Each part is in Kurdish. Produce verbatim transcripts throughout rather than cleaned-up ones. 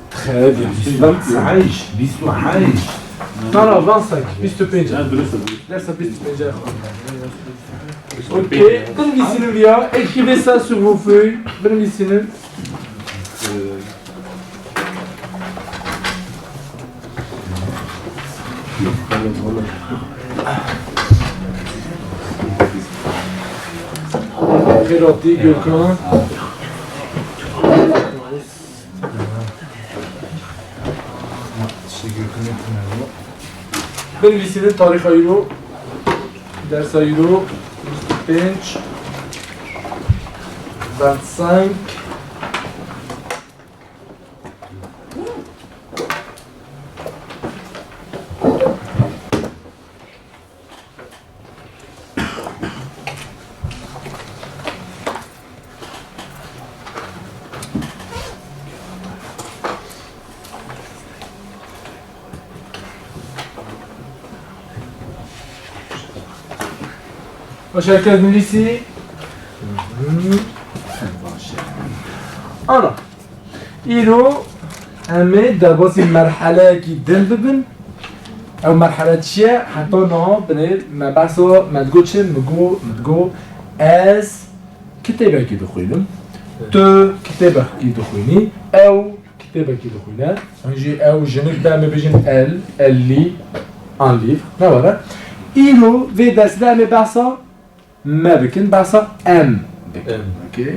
Très bien. Vingt-cinq. Bîst û heşt. Non, non, vingt-cinq. Bîst û pênc. Ha, dirust e. Dersa bîst û pênc. Okey. Binivîsînin viya. Écrivez ça sur vos feuilles. Binivîsînin. Xêratî Gökhan. Binivîsînin tarîxa îro, dersa îro, bîst û pênc, vingt-cinq. Baş, herkes nivîsî? Hı hı. Baş. Ana. Îro em ê derbasî merheleyekî din bibin. Ew merhele çi ye? Heta niha binêr me behsa me digot çi? Min got, min digot ez kitêbekî dixwînim. Evet. Tu kitêbekî dixwînî. Ew kitêbekî dixwîne. An jî ew jinik be, em ê bêjin elle, elle lit un livre. Ne were? Îro vê dersê de em ê behsa me bikin, behsa em bikin. Em. Okey.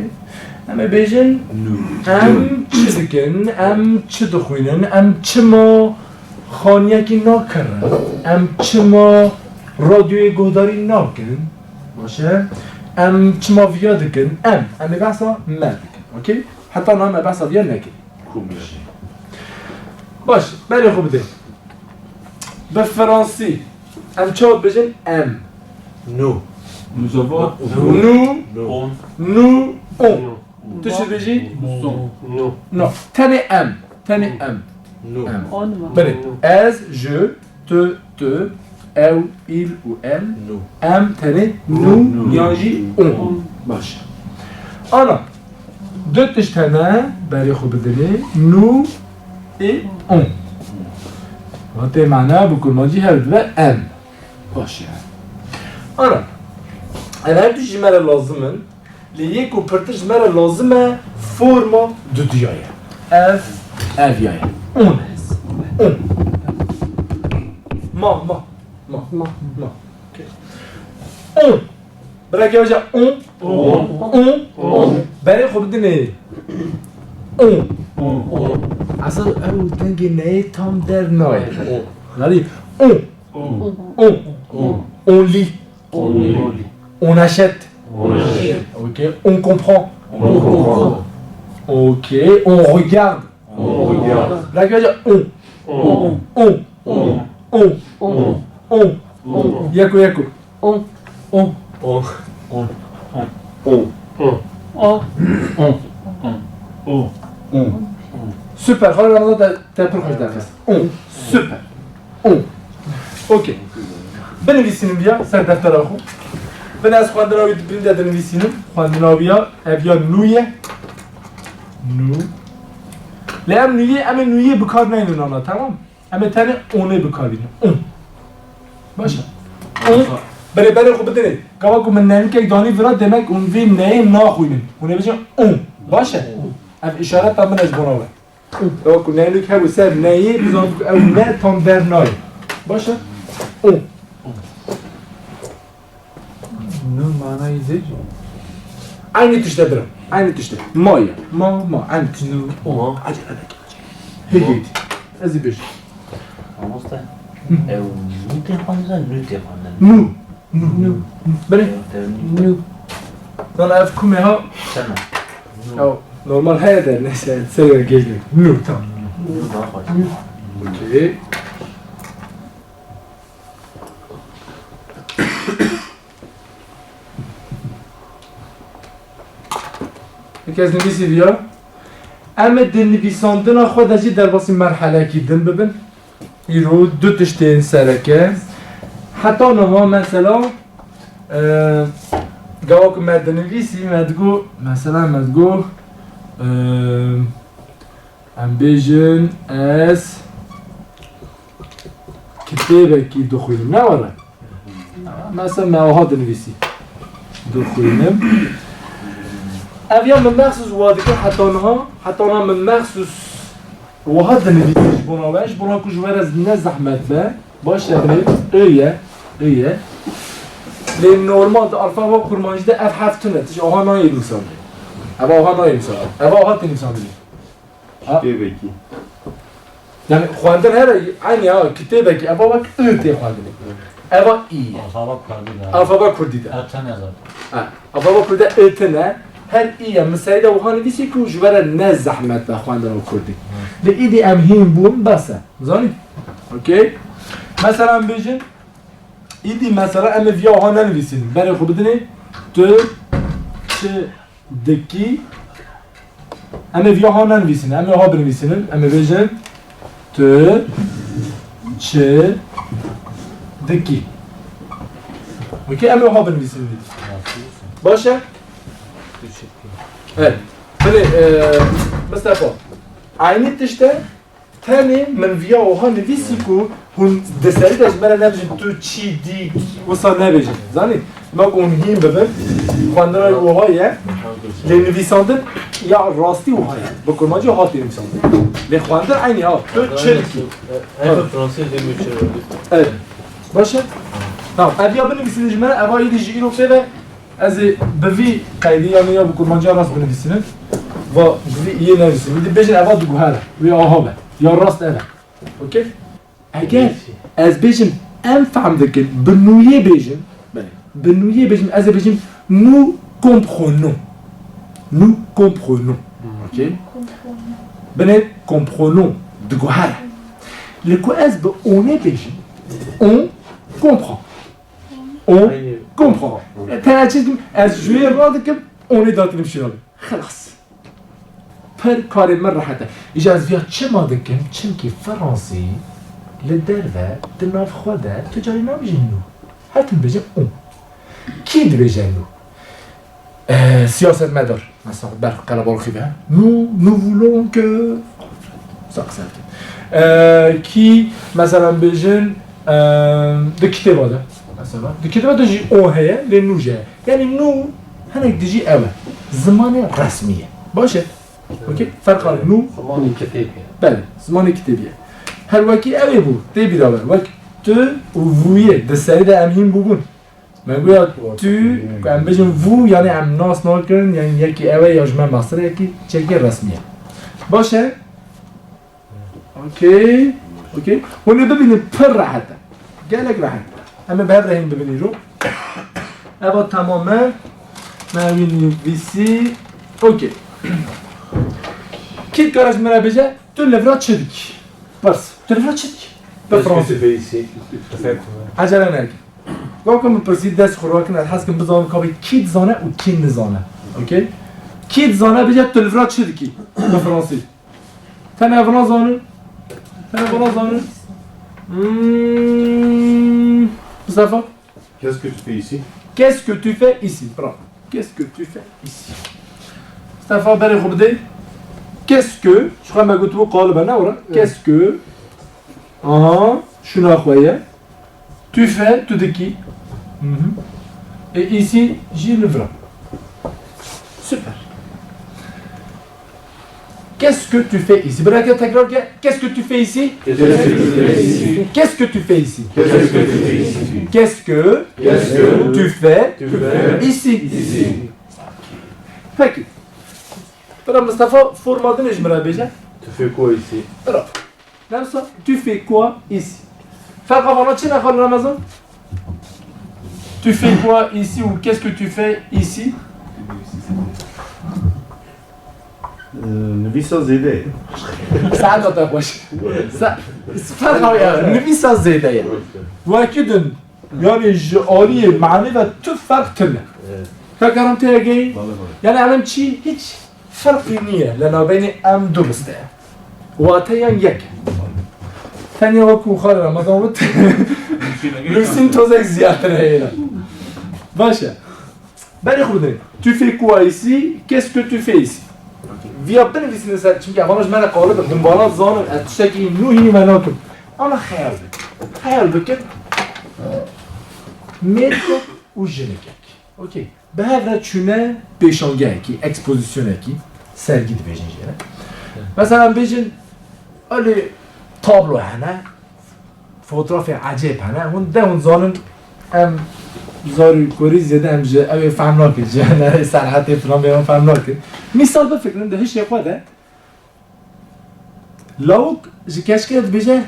Em ê bêjin, nous, em çi dikin, em çi dixwînin, em çima xaniyekî nakirin, em çima radyoyê guhdarî nakin, baş e? Em çima viya dikin, em, em ê behsa me bikin. Okey? Heta niha me behsa viya nekir. Komî. Baş, berê xwe bidê. Bi fransî em çawa dibêjin em? Nous. Nous avons. Nous. Nous. On. Nous. On. Tu çi dibêjî? Nous. Non. Tenê em. Tenê em. Nous. Em. On mu? Belê. Nous. Ez, je, tu, tu, ew, il û elle. Nous. Em tenê nous, nous, nous, yan jî on. On. Baş. Ana, du tişt hene, berê xwe bidinê. Nous et on. Vatê mana bi kurmancî her dibe em. Baş e. Ana, ev her du ji me re lazim in. Lê yek û pirtir ji me re lazim e, forma duduya ye. Ev, ev ya ye. On. On. Ma, ma, ma, ma. Okey. On. Bira ke on. On. On. On. Berê xwe bidinê. On. On. On. Asıl ew dengê neyê tam der nayê. On. Nalî. On. On. On. On. On lit. On lit. On achète. On achète. Ok. On comprend. On comprend. Ok. On regarde. On regarde. Bira ke on. On. On. On. On. On. On. Yeko, yeko. On. On. On. On. On. On. On. On. On. Super. Xalê Ramazan te, te pir xweş derxist. On. Super. On. Ok. Binivîsînim viya ser deftera xwe. Bin ez xwendina wî di bin de dinivîsînim. Xwendina viya, ev ya nû ye. Nû. Lê em nûyê, em ê nûyê bi kar neynin ana, tamam? Em ê tenê onê bi kar bînin. On. Baş e. On. Berê, berê xwe bidinê. Gava ku min neynikek danî vira, demek hûn vê neyê naxwînin. Hûn ê bêjin on. Baş e. Ev îşareta min e ji bona we. Gava ku neynik hebû ser neyê, bizanin ku ew ne tam der nayê. Baş e. On. Nû manayê zêj? Eynî tişt e birim. Eynî tişt e. Ma ye. Ma, ma. Eynî tişt e. Nû. Ma. Acele neke. Hêdî, hêdî. Ez ê bêjim. Mamoste. Hı. Ew nû tê xwendin, nû tê xwendin. Nû. Nû. Nû. Nû. Belê. Ew tê nû. Nû. Lan ev kumê ha? Çend e? Nû. Ew normal heye de, neyse, ser gêj nû. Nû, tamam. Nû daha xweş. Nû. Okey. Kes nivîsî viya. Em ê di nivîsandina xwe de jî derbasî merhelekî din bibin. Îro du tiştên sereke. Heta niha mesela, e, gava ku me dinivîsî, me digo, mesela me digo, e, Em bêjin ez kitêbekî dixwînim. Ne were? Mesela me wiha dinivîsî. Dixwînim. Ev ya min mexsus wa dikir heta niha, heta niha min mexsus wiha dinivîsî ji bona we, ji bona ku ji we re ne zehmet be. Baş e, I ye, I ye. Lê normal di alfaba kurmancî de ev herf tune, tişt aha nayê nivîsandin. Ev aha nayê nivîsandin. Ev aha tê nivîsandinê. Ha? Kitêbekî. Yani xwendin here eynî ha, kitêbekî, eva wek I tê xwendinê. Eva î ye. Alfaba kurdî de. Alfaba kurdî de. Ev tune zaten. Ha, alfaba kurdî de I tune, her î ye. Min serî de wiha nivîsî ku ji we re ne zehmet be xwendina kurdî. Lê îdî em hîn bûn, bes e. Zanî? Okey? Mesela em bêjin, îdî mesela em ê viya wiha nenivîsînin. Berê xwe bidinê, tu çi dikî, em ê viya ha nenivîsînin, em ê ha binivîsînin, em ê bêjin, tu çi dikî. Okey, em ê ha binivîsînin. Baş e? Evet. Belê, e, Mistefa. Eynî tişt e. Tenê min viya wiha nivîsî ku hûn di serî de ji me re nebêjin tu çî dî wisa nebêjin. Zanî? Dema ku hûn hîn bibin, xwendina wiha ye, lê nivîsandin ya rastî wiha ye. Bi kurmancî hatî nivîsandin. Lê xwendin eynî ha, tu çi dikî? Ev fransî dê mi çi? Evet. Baş e? Tamam. Ev ya binivîsînin ji me re, eva êdî ji îro pê ve Ez ê bi vî qeydî, yanî ya bi kurmanciya rast binivîsînin, va bi vî iyê nevîsînin. Dî bêjin eva diguhere. Wê aha be. Ya rast ev e. Okey? Eger ez bêjim em fehm dikin, bi nûyê bêjim, belê, bi nûyê bêjim, ez ê bêjim nous comprenons. Nous comprenons. Okey? Binê comprenons. Diguhere. Lê ku ez bi onê bêjim, on comprend. On comprend. E, tena çi dikim? Ez ji wê radikim, onê datinim şînavê. Xelas. Pir karê min rehet e. Îja ez viya çima dikim? Çimkî Fransî li derve, di nav xwe de, tu carî nabêjin nous. Her tim dibêje on. Kî dibêje nous? E, siyasetmedar. Mesela, ber qelebalixî be. Nous, nous voulons que... Sa qise dikin. E, kî, mesela, bêjin, e, di kitêba de. Mesela, di kitêba de jî o heye, lê nous jî heye. Yani nous, hinek dijî ew e. Zimanê resmî ye. Baş e. Okey? Ferqa nous. Zimanê kitêbê ye. Belê, zimanê kitêbê ye. Her wekî ew ê bû, tê bîra we. Wek tu û vous yê, di serî de em hîn bûbûn. Me goya tu, ku em bêjin vous, yani em nas nakin, yani yekî ew e ya ji me mestir e, yekî çekê resmî ye. Baş e? Okey. Okey. Hûn ê bibînin pir rehet e. Gelek rehet. Em ê bi hev re hîn bibînin îro. Eva temam e. Me wî nivîsî. Okey. Kî dikare ji min re bêje, tu li vira çi dikî? Pirs. Tu li vira çi dikî? Bi fransî. Ecele neke. Wek min pirsî dest xwe rakin, ez hez kim bizanim ka bê kî dizane û kî nizane. Okey? Kî dizane bêje tu li vira çi dikî? Bi fransî. Tenê vira zanin. Tenê vira zanin. Hmm. Mustafa? Qu'est-ce que tu fais ici? Qu'est-ce que tu fais ici? Bravo. Qu'est-ce que tu fais ici? Mustafa berê xwe bidê. Qu'est-ce que, ji xwe me gotibû qalib e, ne were? Qu'est-ce que, aha, şûna xwe ye. Tu fais, tu dikî. Mhm. Et ici, jî li vir e. Super. Qu'est-ce que tu fais ici? Bireke tekrar ke. Qu'est-ce que tu fais ici? Qu'est-ce que tu fais ici? Qu'est-ce que tu fais ici? Qu'est-ce que tu fais ici? Qu'est-ce que tu fais ici? Peki. Bira Mustafa forma din ji min re bêje. Tu fais quoi ici? Bira. Nefsa, tu fais quoi ici? Ferqa vana çi ne, Xalil Remezan? Tu fais quoi ici ou qu'est-ce que tu fais ici? Ee, nivîsa zêde ye. Saeta te xweş. Sa-, ferqa ya, nivîsa zêde ye. Wekî din, yani ji aliyê manî ve tu ferq tune. Evet. Ka karam tê gey? Bale, bale. Yani em çi hiç ferqî niye li navbeyni em du biste. Wateyan yek. Tenya wekî Xalil Remezan got. Nûsîn tozek ziyadtir heye. Baş e. Berê xwe bidin. Tu fais quoi ici? Qu'est-ce que tu fais ici? Viya binivîsîne ser, çimkî evana ji me re qalib in. Hûn vana zanin, ez tiştekî nû hînî me nakim. Ana xeyal bikin. Xeyal bikin. Mêrkek û jinikek. Okey. Bi hev re çûne pêşangehekî, ekspozisyonekî, sergî dibêjin jê re. Mesela em bêjin, elê tablo hene, fotografê ecêb hene, hûn de hûn zanin em zarî kurî zêde em ji ew ê fehm nakin, ji hunerê serhetê filan bê hûn fehm nakin. Mîsal bifikirin di hişê xwe de, lawik ji keçikê dibêje,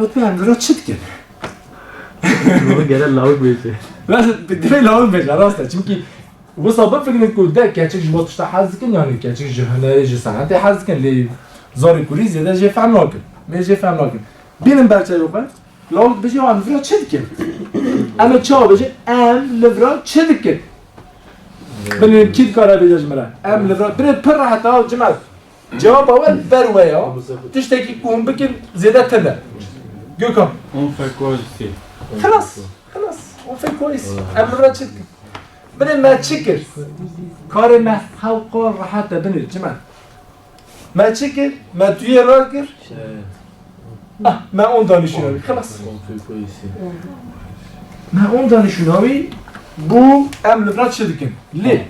Rotbe em vira çi dikin? Gere lawik bêje. Divê lawik bêje, rast e. Çimkî wisa bifikirin ku de keçik ji bo tişta hez dikin, yanî keçik ji hunerê, ji senetê hez dikin, lê zarê kurî zêde jê fehm nakin. Mê jê fehm nakin. Bînin berçavê xwe, lawik dibêje, em li vira çi dikin? Em ê çawa bêjin? Em li vira çi dikin? Binê kî dikare bêje ji min re? Em li vira, binê pir rehet e, cima. Cewaba we ber we ya. Tiştekî ku hûn bikin zêde tune. Gökhan. On fait quoi ici? Xilas, xilas. On fait quoi ici? Em li vira çi dikin? Binê me çi kir? Karê me hewqa rehet e, binê çi me? Me çi kir? Me tu yê rakir? Ah, me on danî şûna wî. Xilas. Me on danî şûna wî bû, em li vira çi dikin? Lê.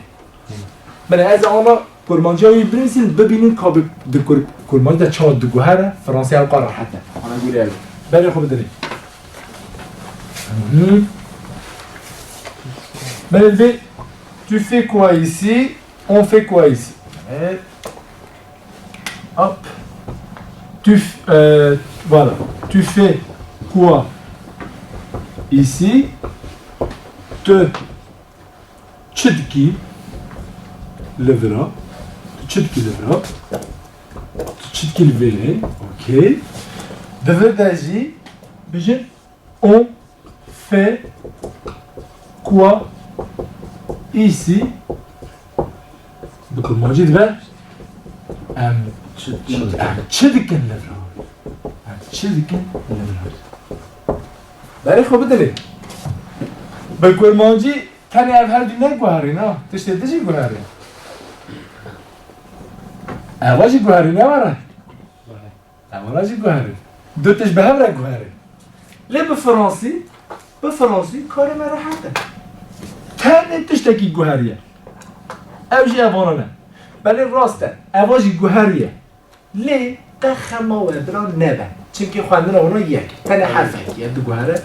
Belê, ez ana kurmanciya wî binivîsîn, bibînin ka bi, di kur-, kurmancî de çawa diguhere, fransî hewqa rehet e. Ana gurê ev. Berê xwe bidinê. Hı hı. Belê, tu fais quoi ici? On fait quoi ici? Evet. Hop. Tu f-, euh, voilà. Tu fais quoi ici? Tu çi dikî li vira? Tu çi dikî li vira? Tu çi dikî li vêrê? Okey. Di vir de jî bijin On fait quoi ici? Bi kurmancî dibe. Em çi, çi, em çi dikin li vir? Em çi dikin li vir? Berê xwe bidinê. Bi kurmancî tenê ev her du neguherîn, ha? Tiştê din jî guherîn. Eva jî guherîn, ne were? Em wana jî guherîn. Du tişt bi hev re guherîn. Lê bi fransî, bi fransî karê me rehet e. Tenê tiştekî guheriye. Ew jî evana ne. Belê rast e. Eva jî guheriye. Lê qe xema we bira nebe. Çimkî xwendina wana yek. Tenê herfekî ye, diguhere.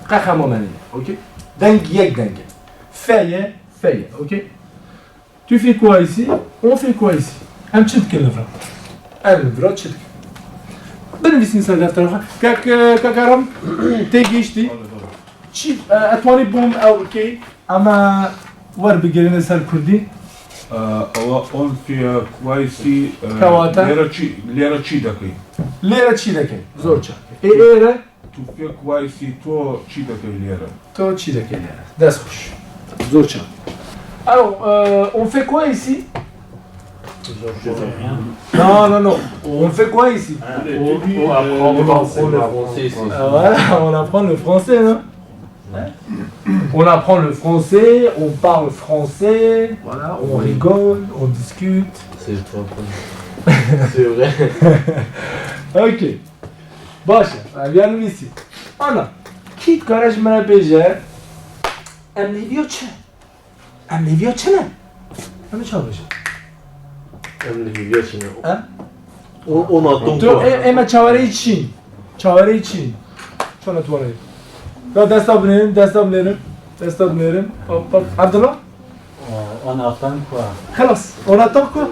Qe xema me nîne. Okey? Deng yek deng e. Fe ye, fe ye. Okey? Tu fais quoi ici? On fait quoi ici? Em çi dikin li vir? Em li vir çi dikin? Binivîsîn ser deftera xwe. Kek, e, kek Aram, tê gihîştî. Çi, e, ez twanî bûm ew bikey. Em, e, werbigirîne ser kurdî. E, ewa on fait quoi ici, e, Kewate. Lêre çi, lêre çi dekey? Lêre çi dekey? Zor çak. Ê, ê re? Tu fais quoi ici, to çi dekey lêre? To çi dekey lêre? Dest xweş. Zor çak. Alors, euh, on fait quoi ici? Non, non, non. On fait quoi ici? On, on apprend le français ici. Ah, voilà, on apprend le français, non? Hein? On apprend le français, on parle français, voilà, on rigole, on discute. C'est vrai. Ok. Baş e, em yan nivîsî. Ana, kî dikare ji me re bêje, em li hêviya çi ne? Em li hêviya çi ne? Em ê çawa bêjin? Em li hêviya çi ne? He? O, on attend quoi? Ê, ê me çawereyî çîn. Çawereyî çîn. Çona tu waneyî. Ya desta binêrin, desta binêrin. Desta binêrin. Hop, hop. Abdullah? Euh, on attend quoi? Xelas. On attend quoi?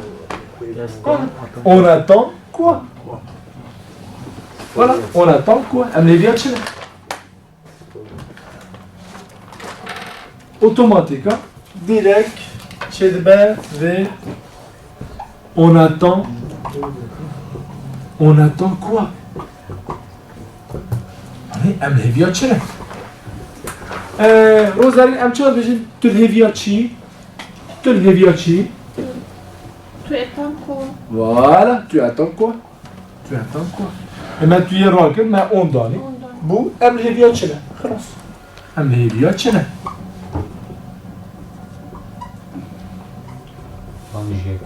On attend quoi? Voilà, on attend quoi? Em li hêviya çi ne? Otomatik, ha? Direkt çêdibe vê on attend. On attend quoi? Hani em li hêviya çi ne? Ee, Rozerîn, em çawa dibêjin? Tu li hêviya çi? Tu li hêviya çi? Tu attends quoi? Voilà, tu attends quoi? Tu attends quoi? E me tu yê rakir, me on danî. On danî. Bû, em li hêviya çi ne? Xilas. Em li hêviya çi ne? Van jê.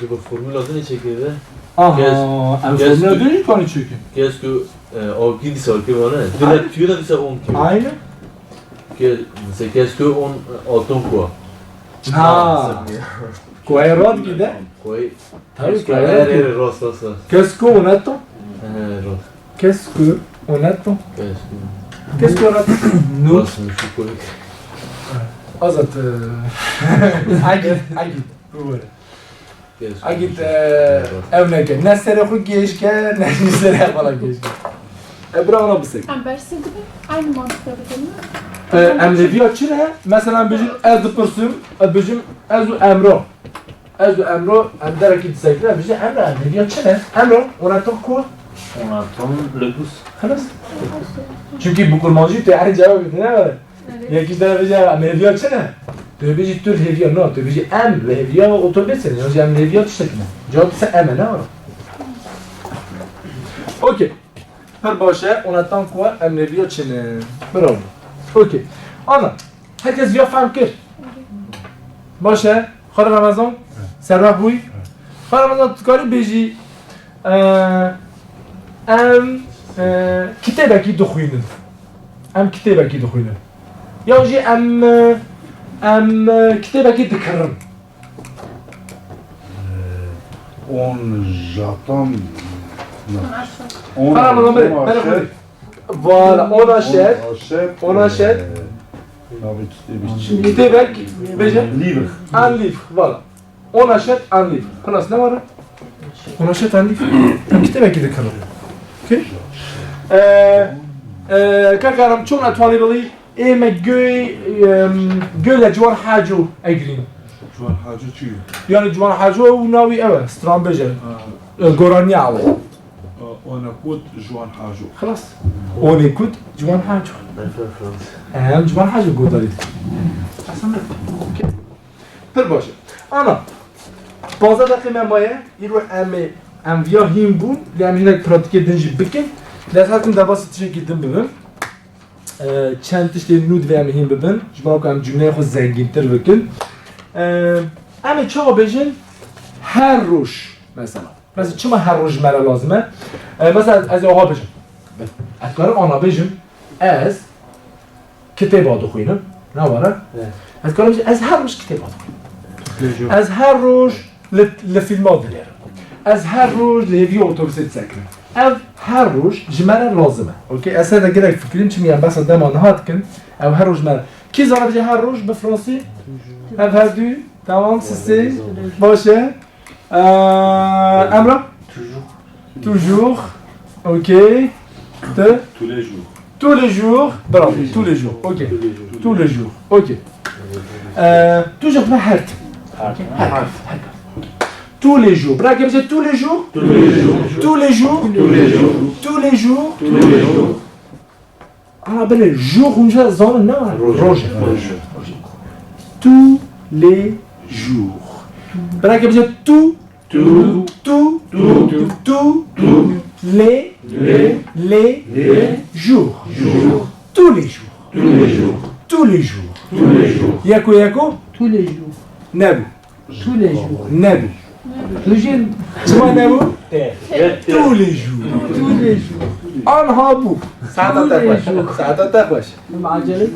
Ji bo formula din çêkiribe. Aha, Kes- em kes formula tu- din jî kanî çêkin. Kes ku, e, avkî dîsa kir vane. Dile Aynen. Tüyü de dîsa on kir. Aynen. Ke- mesela kes ku on, e, atom kuwa. Ha. Kuwayê radikî de? Kuwayê. Tabii kes ku kuwayê her radikî. Yere rast, rast, rast. Kes ku on atom? He, rast. Kes ku on atom? Kes ku. Kes ku on atom? No. Rast, şu kuwayê. Azat, e, Agit, Agit. Bû were. Agit, e, ev neke. Ne serê xwe gêj ke, ne jî serê hevala gêj ke. E, bira ona bisek. Em bersî dibin, aynı mantıkla dibin mi? E, em lêviya çi ne? Mesela em bijin, ez dipirsim, ez bijim, ez û Emro. Ez û Emro, em derekî disekine, bijin, Emro, em lêviya çi ne? Emro, on attend quoi? On attend le bus. Xelas. Çünkü bu kurmancî te her cevabı ne var? Evet. Yekî ji te re bêje, "Em hêviya çi ne?" Tu bêjî, "Tu li hêviya na." Tu bêjî, "Em li hêviya otobusê ne." Yan jî, "Em li hêviya tiştek ne." Cevap ise em e, ne were? Okey. Pir baş e, on attend quoi, em li hêviya çi ne? Bravo. Okey. Ana, herkes viya fehm kir. Baş e. Xwara Remezan, serwext bûyî. Xwara Remezan, tu dikarî bêjî, e, em, e, kitêbekî dixwînin. Em kitêbekî dixwînin. Yan jî em, e, em, e, kitêbekî dikirin. On j'attends. Non. On, Xwara Remezan, on bere, bere achète. Xwara. Voilà, on achète. On achète. On achète. E, navê kitêbê çi? Kitêbek, bêje? Livre. Un livre, voilà. On achète un livre. Xelas, ne were? On achète un livre. Kitêbekî dikirin. Okey? E, e, kakaram, çon etwanî bilî, ê me göy, em, göy le Ciwan Haco egrîn. Ciwan Haco çi? Yani Ciwan Haco û navî ew e, stranbêj e. Ha. E, Goraniya ew e. On écoute Ciwan Haco. Xelas. On écoute Ciwan Haco. Em Ciwan Haco guhdarî dikin. Esan ne? Okey. Pir baş e. Ana, panzdeh deqê me maye, îro em ê, em viya hîn bûn, lê em hinek pratîkê din jî bikin. Lê ez hezkim derbasî tiştekî din bibim. E, çend tiştê nû divê em hîn bibin, ji bo ku em cumleyê xwe zengîntir bikin. E, em ê çawa bêjin? Her roj, mesela. Mesela çima her roj ji me re lazim e? E, mesela ez, ez ê wiha bêjim. Ez karim ana bêjim, ez kitêba dixwînim. Ne were? Evet. Ez karim bêjim, ez her roj kitêba dixwînim. Pêşo. Ez her roj li, li fîlma dinêrim. Ez her roj li hêviya otobusê disekinim. Ev her roj ji me re lazim e. Okey? Ez ser de gelek fikirîm, çimî em behsa dema niha dikin. Ev her roj ji me re. Kî zana bêje her roj bi fransî? Ev her du. Tamam, sisê. Baş e. Ee, Emrah? Toujours. Toujours. Ok. Te? Tous les jours. Tous les jours. Bravo. Tous les jours. Ok. Tous les jours. Tous les jours. Ok. Ee, toujours me her tim. Her tim. Her tim. Her tim. Tous les jours. Bira, kê bêje tous les jours? Tous les jours. Tous les jours. Tous les jours. Tous les jours. Tous les jours. Ana belê, jour hûn jî zanin ne? Roj. Roj. Roj. Tous les jours. Bira, kê bêje tous. Tous. Tous. Tous. Tous. Tous. Tous. Les. Les. Les. Les. Jours. Jours. Tous les jours. Tous les jours. Tous les jours. Tous les jours. Yeko yeko? Tous les jours. Nebû. Tous les jours. Nebû. Toujours. Çima nebû? Tous les jours. Tous les jours. Anha bû. Saeta te xweş. Saeta te xweş. Em acele.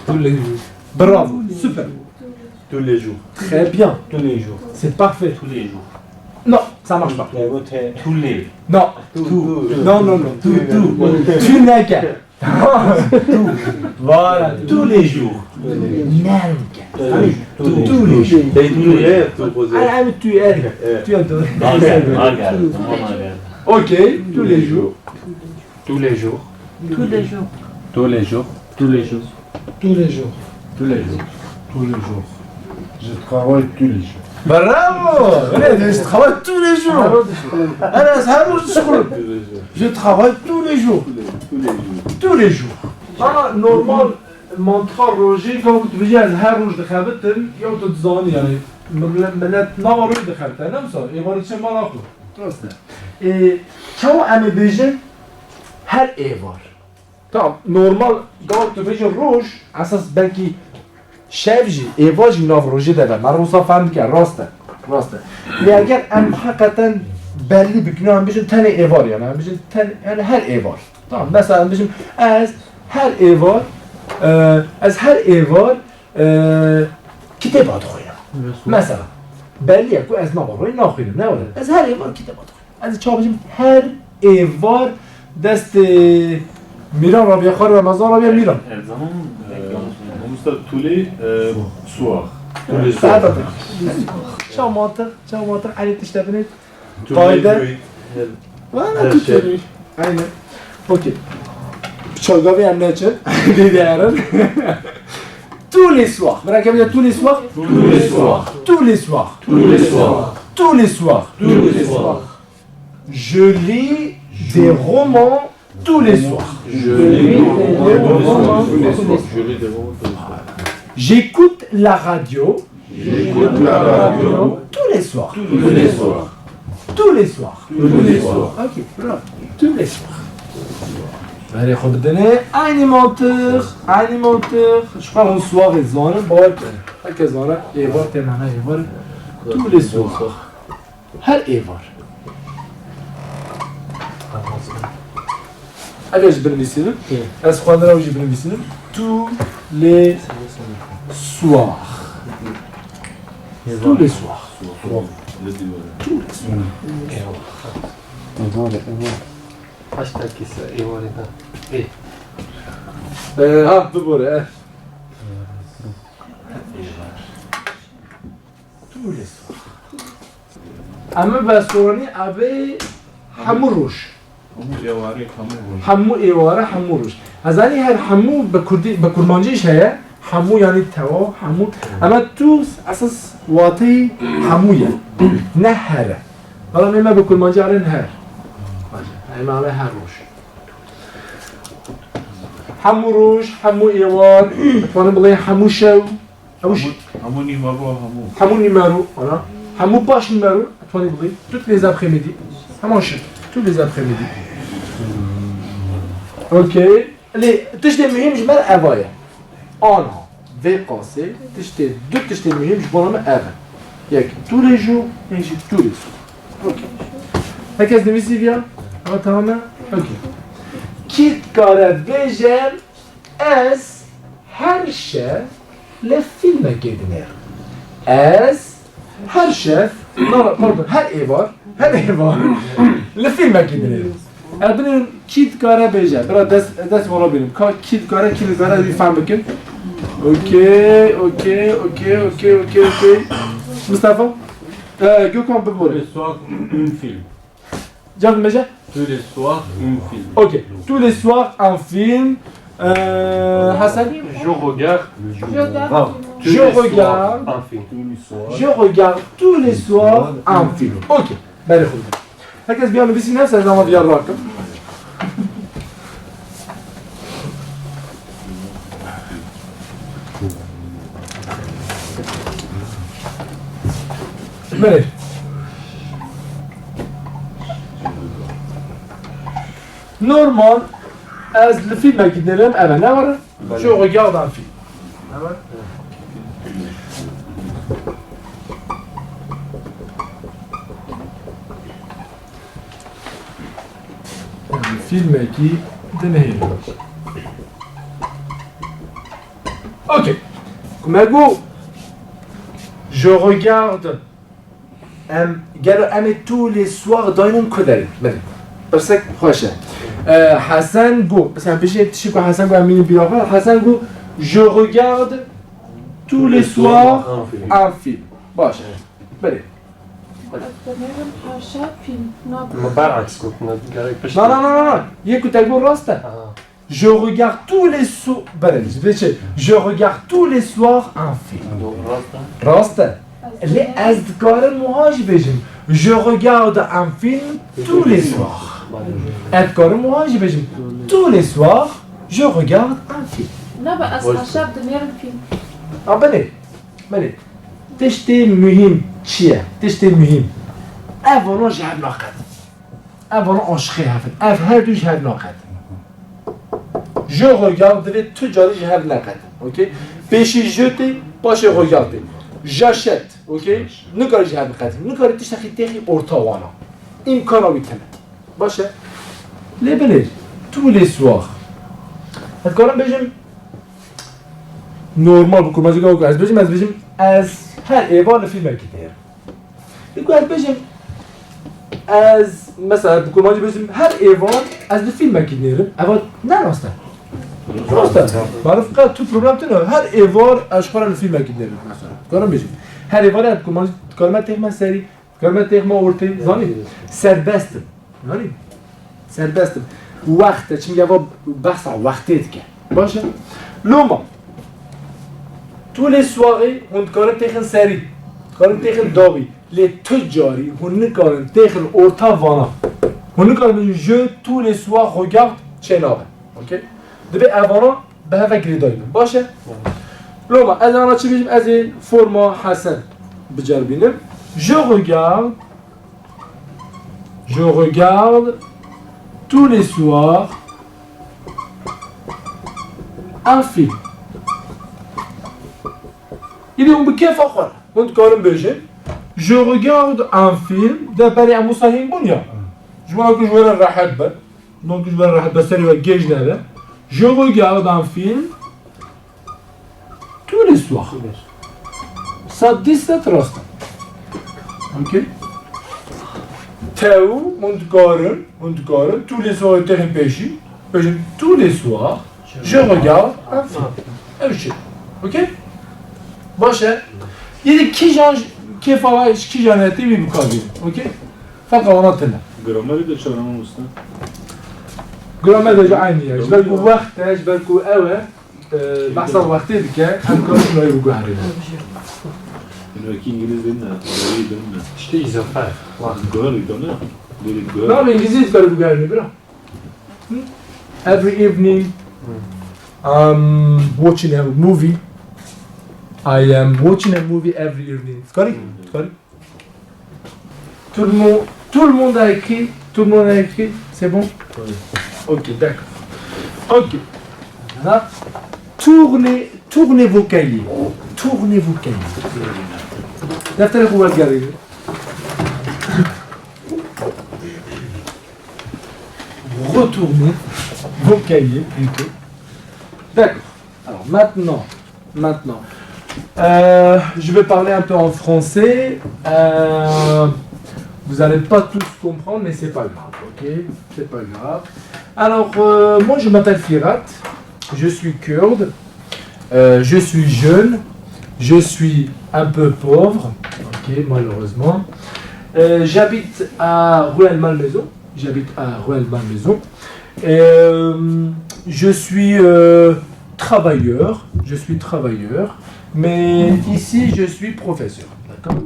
Tous les jours. Bravo. Super. Tous les jours. Très bien. Tous les jours. C'est parfait. Tous les jours. Non, ça marche pas. Tous les. Non. Tous. Non, non, non. Tous. Tous. Tu n'es qu'un. Voilà, tous les jours. Tous. Tous les jours. Tous les jours. Tous les jours. Tous les jours. Tous les jours. Tous les jours. Tous les jours. Ok, tous les jours. Tous les jours. Tous les jours. Tous les jours. Tous les jours. Tous les jours. Tous les jours. Tous les jours. Je travaille tous les jours. Bravo! Öyle de, je travaille tous les jours. Ana, ez her roj dişuxulim. Je travaille tous les jours. Tous les jours. Ana, normal, mantığa rojê, gavû tu bijî ez her roj dixebitim, ya tu dizanî, yani, millet, millet nava rojê dixebite, ne wisa? Êvarî çi mala xwe. Rast e. Ê, çawa em ê bêjin her êvar? Tamam, normal, gavû tu bêjî roj, esas belkî şev jî, êvar jî nav rojê de be. Me rosa fehm dike, rast e. Rast e. Lê eger em heqeten bellî bikin, em bijin tenê êvar, yani em bijin ten, yani her êvar. Tamam, mesela em bijin ez her êvar, e, ez her êvar, e, kitêba dixwînim. Mesela, bellî ye ku ez nava royê naxwînim, ne were? Ez her êvar kitêba dixwînim. Ez ê çawa bijim? Her êvar destê Mîran Rabî, xwar Remezan Rabî, Mîran. Her zaman, e, mamosta, tous les, e, soirs. Saeta te. Çawa mantiq, çawa mantiq, eynî tişt e binê. Tous les Qayde. nuits. Her, Vana her tu şev. Aynen. Okey. Çavgavê em neçe. Dê diyerin. Tous les soirs. Bırak ya, tous les soirs. Tous les soirs. Tous les soirs. Tous les soirs. Tous les soirs. Tous les soirs. Je lis des romans tous les soirs. Je lis des romans tous les soirs. Je lis des romans tous les soirs. J'écoute la radio. J'écoute la radio. Tous les soirs. Tous les soirs. Tous les soirs. Tous les soirs. Ok, bravo. Tous les soirs. Berê xwe bidinê. Aynı mantık. Aynı mantık. Ji xwe hûn soirê zanin, bawer kin. Herkes zane. Êvar tê mana êvar. Tous les soirs. Her êvar. Ev jî binivîsînim. Hı. Ez xwendina wî jî binivîsînim. Tous les soirs. Tous les soirs. Tous les soirs. Êvar, êvar. Heşta kîse êvarê de. Ê. Ee, ha, bibore, eh. Tous les soirs. Em bi soranî avê hemû roj. Hemû êwarê, hemû roj. Hemû êware, hemû roj. Ez zanî her hemû bi kurdî, bi kurmancî jî heye. Hemû yani tewa, hemû. Ama tous esas wateyî hemû ye. Ne her e. Bela me bi kurmancî alen her. Ema alen her roj. Hemû roj, hemû êwar, dikarin bilên hemû şew. Ew jî. Hemû, hemû nîmero, hemû. Hemû nîmero, ana. Hemû paş nîmero, dikarin bilên. Toutes les après-midi. Heman şev. Tous les après-midi. Okey. Lê tiştê muhîm ji me re eva ye. Ana, vê qasê tiştê, du tiştê muhîm ji bona me ev e. Yek, tous les jours, yek jî tous les soirs. Okey. Herkes nivîsî viya? Ewa tamam e? Okey. Kî dikare bêje, ez her şev li fîlmekê dinêrim. Ez her şev, na, pardon, her êvar, her êvar li fîlmekê dinêrim. Ez binêrim, kî dikare bêje? Bira dest, dest wana bînim. Ka, kî dikare, kî dikare wî fehm bikin. Okey, okey, okey, okey, okey, okey. Mustafa? Ee, Gökhan, bibore. Tous les soirs, un film. Cevap bêje? Tous les soirs, un film. Ok. Tous les soirs, un film. Euh, Hasan? Je regarde. Je regarde. Tous les soirs, un film. Je regarde tous les soirs un film. Ok. Berê xwe bidin. Herkes biya nivîsîne, ez ama biya rakim. Belê. Normal, ez li fîlmekî dinêrim, ev e, ne were? Belê. Je regarde un film. Ne were? Em fîlmekî dinihêlin. Ok. Ku me got, je regarde. Em, gelo em ê tous les soirs daynin ku derê? Belê. Pirsek xweş e. Ee, Hesen got, mesela, piştî tiştî ku Hesen got, em mînin bîra xwe. Hesen got, je regarde tous les soirs un film. Baş. Belê. Ez dinêrim her şev fîlm. Na, min ber'eks got, ne, gerek pişt. Na, na, na, na, na. Yê ku te got rast e. Aha. Je regarde tous les so-, belê, ji vê çi? Je regarde tous les soirs un film. Doğru, rast e. Rast e. Lê ez dikarim wiha jî bêjim. Je regarde un film tous les soirs. Ez dikarim wiha jî bêjim. Tous les soirs, je regarde un film. Na, be ez her şev dinêrim fîlm. A, belê. Belê. Tiştê muhîm çi ye? Tiştê muhîm. Ev vana ji hev naqedin. Ev vana aşiqê hev in. Ev her du ji hev naqedin. Je regarde divê tu carî ji hev neqedin. Okey? Pêşî je tê, paşê regarde tê. J'achète. Okey? Nikarî ji hev biqetî. Nikarî tiştekî têxî orta wana. Îmkana wî tune. Baş e? Lê binêr. Tous les soirs. Ez dikarim bêjim, normal bi kurmancî gava ku ez bêjim, ez bêjim, ez her êvar li fîlmekî dinêrim. Lê ku ez bêjim, ez, mesela, bi kurmancî bêjim, her êvar ez li fîlmekî dinêrim, eva ne rast e. Rast e. Marif qet tu problem tune. Her êvar ez ji xwe re li fîlmekî dinêrim, mesela. Dikarim bêjim. Her êvarê bi kurmancî dikarim têxme serî, dikarim têxme ortê, zanî? Serbest im. Zanî? Serbest im. Wext e, çimkî eva behsa wextê dike. Baş e? Loma. Tous les soirs, hûn dikarin têxin serî. Dikarin têxin dawî. Lê tu carî hûn nikarin têxin orta vana. Hûn nikarin bêjin, je tous les soirs regarde, çênabe. Okey? Dibe evana bi heve girêdayî bin. Baş e? Loma, ez ana çi bêjim? Ez ê forma Hesen biceribînim. Je regarde, je regarde tous les soirs un film. Îdî hûn bi kêfa xwe re. Hûn dikarin bêjin, je regarde un film, de berê em wisa hîn bûn ya. Ji wana ku ji we re rehet be. Donc ji we re rehet be, serê we gêj nebe. Je regarde un film tous les soirs. Saet dîset rast e. Okey? Tew, hûn dikarin, hûn dikarin, tous les soirs têxin pêşî. Bêjin, tous les soirs, je regarde un film. Ev şey. Okey? Baş e. Yine kîjan kêfa, kîjan netê wî bikarbînin. Okey? Feqa wana tune. Gramerê de çawa mamoste? Gramer de jî aynî ye. Ji ber ku wext e, ji ber ku ew e, e, behsa wextê dike, em karin şurayê biguherînin. Wekî îngilîzî ne, wekî din ne. Tiştê îzafe ye. Guherî de ne? Lêrî guherî. Na, îngilîzî dikare biguherîne, bira. Every evening, I'm watching a movie. I am watching a movie every evening. Dikarî? Dikarî? Tout le monde, tout le monde a écrit. Tout le monde a écrit. C'est bon? Oui. Ok, d'accord. Ok. Là, tournez, tournez vos cahiers. Tournez vos cahiers. Defterê xwe wergerînin. Retournez vos cahiers plutôt. D'accord. Alors maintenant, maintenant, euh, je vais parler un peu en français. Euh, vous n'allez pas tous comprendre, mais c'est pas grave, ok? C'est pas grave. Alors, euh, moi, je m'appelle Firat, je suis kurde, euh, je suis jeune, je suis un peu pauvre, ok, malheureusement. Euh, j'habite à Rueil-Malmaison, j'habite à Rueil-Malmaison. Euh, je suis, euh, travailleur, je suis travailleur, mais ici je suis professeur, d'accord?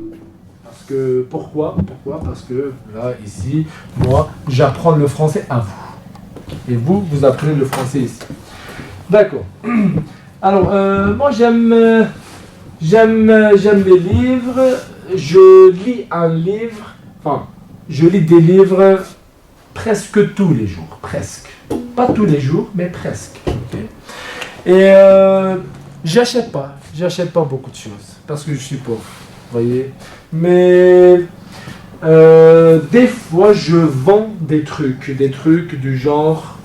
Parce que, pourquoi? Pourquoi? Parce que là, ici, moi, j'apprends le français à vous. Et vous, vous apprenez le français ici. D'accord. Alors, euh, moi, j'aime, euh, j'aime, euh, j'aime les livres. Je lis un livre, enfin, je lis des livres presque tous les jours, presque. Pas tous les jours, mais presque. Ok. Et, euh, j'achète pas, j'achète pas beaucoup de choses parce que je suis pauvre, voyez. Mais, euh, des fois, je vends des trucs, des trucs du genre,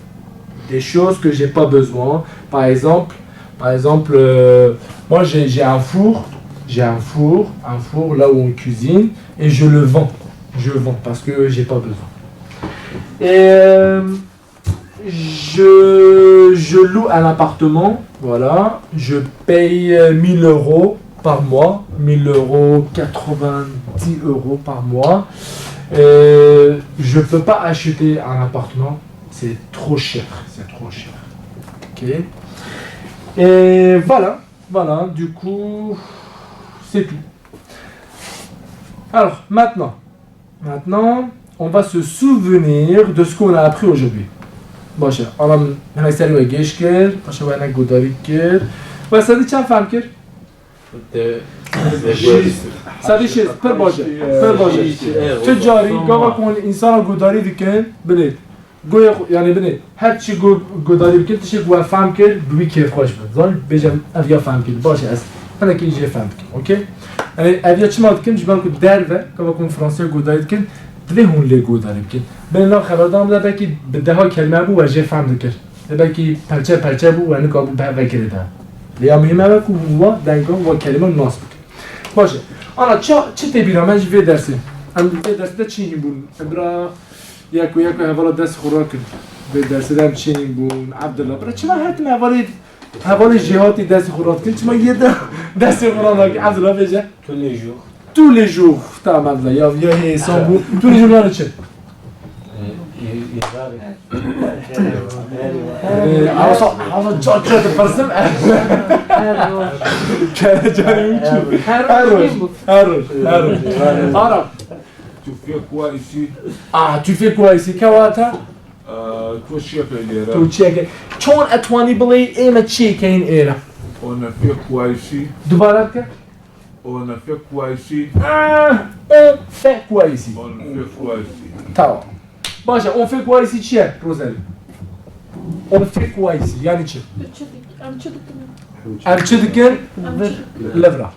des choses que j'ai pas besoin. Par exemple, par exemple, euh, moi j'ai, j'ai un four, j'ai un four, un four là où on cuisine, et je le vends. Je vends parce que j'ai pas besoin. Et, euh, je, je loue un appartement, voilà. Je paye, euh, mille euros par mois, mille euros, quatre-vingt-dix euros par mois. Euh, je peux pas acheter un appartement, c'est trop cher, c'est trop cher. Ok. Et voilà, voilà, du coup, c'est tout. Alors, maintenant, maintenant, on va se souvenir de ce qu'on a appris aujourd'hui. Baş e, ana em hinek serê we gêj kir, paşê we hinek guhdarî kir. We sedî çend fehm kir? Te- Sedî şêst, pir baş e, pir baş e. Tu carî, gava ku hûn însana guhdarî dikin, binê. Goya xwe, yani binê, her çi gu-, guhdarî bikin, tiştê ku we fehm kir, bi wî kêfxweş bin. Zanî, bêje em ev ya fehm kir. Baş e, ez Hinekî jê fehm dikin. Okey? Yanî ev ya çima dikin? Ji ber ku derve, gava ku hûn Fransiya guhdarî dikin, divê hûn lê guhdarî bikin. Binê nav xeberdan bide belkî bi deha kelime bû we jê fehm dikir. Lê belkî perçe perçe bû we nikabû bi hev ve girêda. Lê ya muhîm ev e ku hûn wa denga wa kelime nas bikin. Baş e. Ana ça, çi tê bîra me ji vê dersê? Em vê dersê de çi hîn bûn? Em bira yek û yek û hevala dest xwe rakin. Vê dersê de em çi hîn bûn? Evdila. Bira çima her tim hevalê, hevalê jêhatî dest xwe rakin? Çima yê de dest xwe rakin? Evdila bêje. Tous les jours. Tous les jours. Tamam Evdila. Ya, ya hê insan bû. Tous les jours yani çi? Ee, Hewsa, Hewsa, çok kötü pırsim. Her roj. Kere canım için. Her roj. Her roj. Her roj. Her roj. Arap. Tu fais quoi ici? Ah, tu fais quoi ici? Kewata? Tu çi yekê lêre? Tu çi yekê? Çon etwanî bilê ême çi yekeyîn êre? On ne fait quoi ici? Dubare bike. On ne fait quoi ici? Ah, on fait quoi ici? On ne fait quoi ici? Tamam. Baş e, on fait quoi ici çi ye, Rosalie? On fait quoi ici? Yani çi? Em çi dik-, em çi dikin? Em çi dikin? Em çi dikin? Li vira.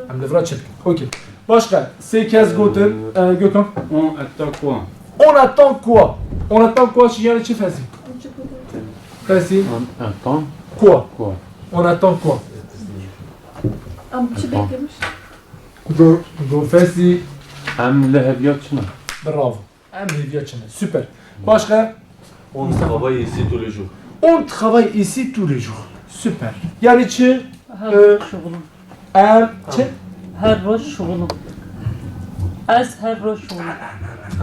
Em li vira çi dikin? Okey. Başka, sê kes gotin, e, Gökhan? On attend quoi? On attend quoi? On attend quoi çi yani çi Fesî? Em çi dikin? Fesî? On attend quoi? Quoi? On attend quoi? Em çi beklemiş? Go, go Fesî. Em li hevya çi ne? Bravo. Em hêviya çi ne? Super. Başka? On travaille ici tous les jours. On travaille ici tous les jours. Super. Yani çi? Her Ee, roj şuxulum. Em çi? Her roj şuxulum. Ez her roj şuxulum.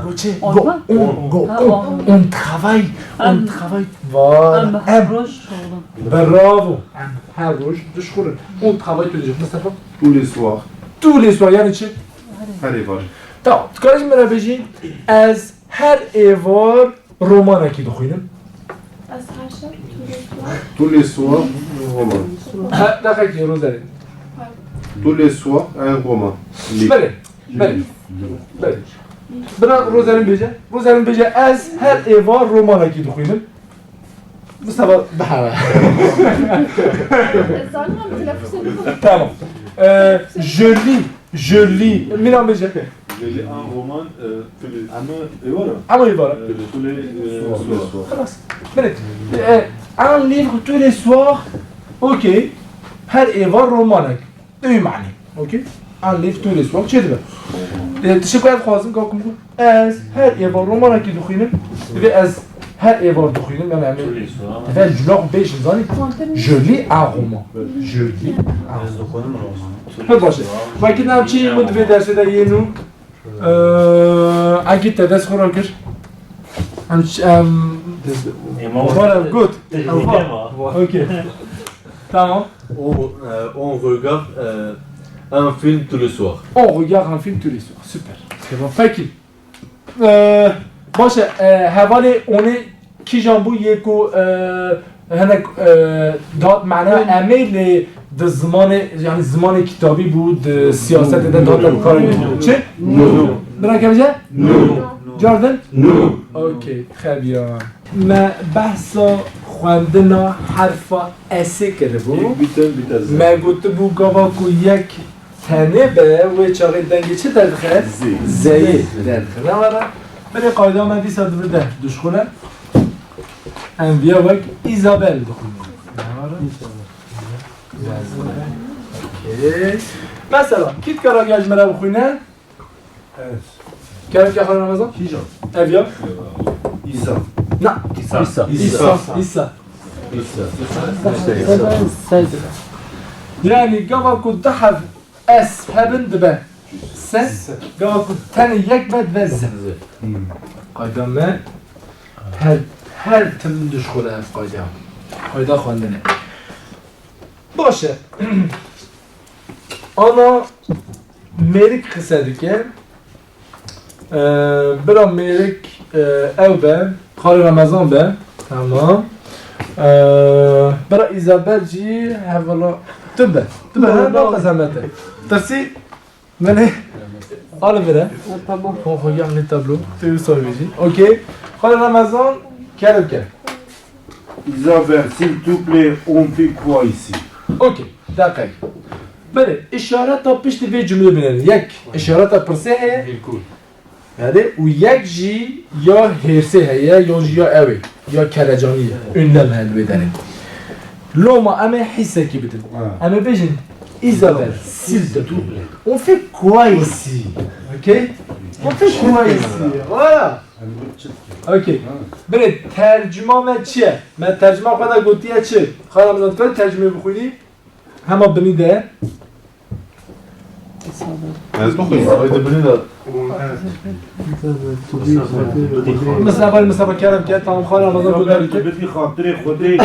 Go çi? Olma? Go, on, go, Ha, on. On. On travaille. On Em, travaille. Var. Em her Em. Roj şuxulum. Bravo. Em her roj dişxulin. On travaille tous les jours. Mustafa? Tous les soirs. Tous les soirs. Yani çi? Her êvar. Tamam. Tu karî ji min re bêjî, ez her êvar romanekî dixwînim. Ez her şev, tous les soirs. Tous les soirs, un roman. Ha, deqekî, Rozerî. Tous les soirs, un roman. Li. Belê, belê. Belê. Bira Rozerîn bêje. Rozerîn bêje, ez her êvar romanekî dixwînim. Mustafa, bihara. Ez zanim em telefûz dikim. Tamam. Ee, je lis, je lis. Mîna bêje. Je lis un roman, euh, tous les, ama êvara. Ama êvara. Euh, tous les, euh, soirs. Xelas. Belê. Ee, un livre tous les soirs. Okey. Her êvar romanek. Ew manî. Okey? Un livre tous les soirs. Çi dibe? Ee, tiştek ku ez dixwazim, ka ku min got, ez her êvar romanekî dixwînim. Divê ez her êvar dixwînim. Yani, yani, divê ez cula xwe bêjim, zanî? Je lis un roman. Je lis un roman. Ez dixwînim roman. Pek baş e. Wekî ne çi min divê dersê de yê nû. Ee, Egîd te dest xwe rakir. Em, em, Ema what I've got. Ema. Okey. Tamam. On, euh, on regarde, euh, un film tous les soirs. On regarde un film tous les soirs. Super. C'est bon. Peki. Ee, baş e, e, hevalê onê Kîjan bû yê ku, e, hinek, e, dihat mana em ê lê di zimanê, yani zimanê kitabî bû, di siyasetê de dihat bikaranîn. Çi? Nû. Bira kevce? Nû. Cardin? Nû. Okey, très bien. Me behsa xwendina herfa S'ê kiribû. Yek bîten bîte Z. Me gotibû gava ku yek tenê be, wê çaxê dengê çi derdixe? Zê. Zeyê derdixe. Ne were? Binê qayda me dîsa di vir de duşxule. Em viya wek Îzabel dixwînin. Ne were? Okey. Mesela, kî dikare ji me re bixwîne? Evet. Kerem ke xanım Ramazan? Kîjan? Ev ya? İsa. Na. İsa. İsa. İsa. İsa. İsa. Yani gava ku du hev S hebin dibe se, gava ku tenê yek be dibe z. Qayda me her, her tim duşxule ev qayda. Qayda xwendinê. Baş e. Ana Mêrik qise dike. Ee, bira Mêrik, e, ew be. Xalê Remezan be. Tamam. Ee, bira Îzabel jî hevala tu be. Tu be, ha, ne qezemete. Tirsî? Mene. Alin bire. Tamam. Xo, xo, yam ne tablo. Tu soy jî. Okey. Xalê Remezan, kerem ke. Isabelle, s'il te plaît, on fait quoi ici? Okey. Dakika. Belê, îşareta piştî vê cumlê binêrin. Yek, îşareta pirsê heye. Vîrgul. Belê, û yek jî ya hêrsê heye, yan jî ya ew ê, ya kelecanî ye. Ünlem heye li wê derê. Loma em ê hîsekî bidin. Ha. Em ê bêjin, Isabelle, s'il te plaît. On fait quoi ici? Ok? On fait quoi ici? Voilà. Ok. Belê, tercuma me çi ye? Me tercuma xwe de gotiye çi? Xala min, dikare tercumê bixwînî? Hema binî de. Ez bixwînim, ay de binî de. Mesela, bari mesela kerem ke, tamam, xala Ramazan gotiye. Bidî xatirê Xwedê.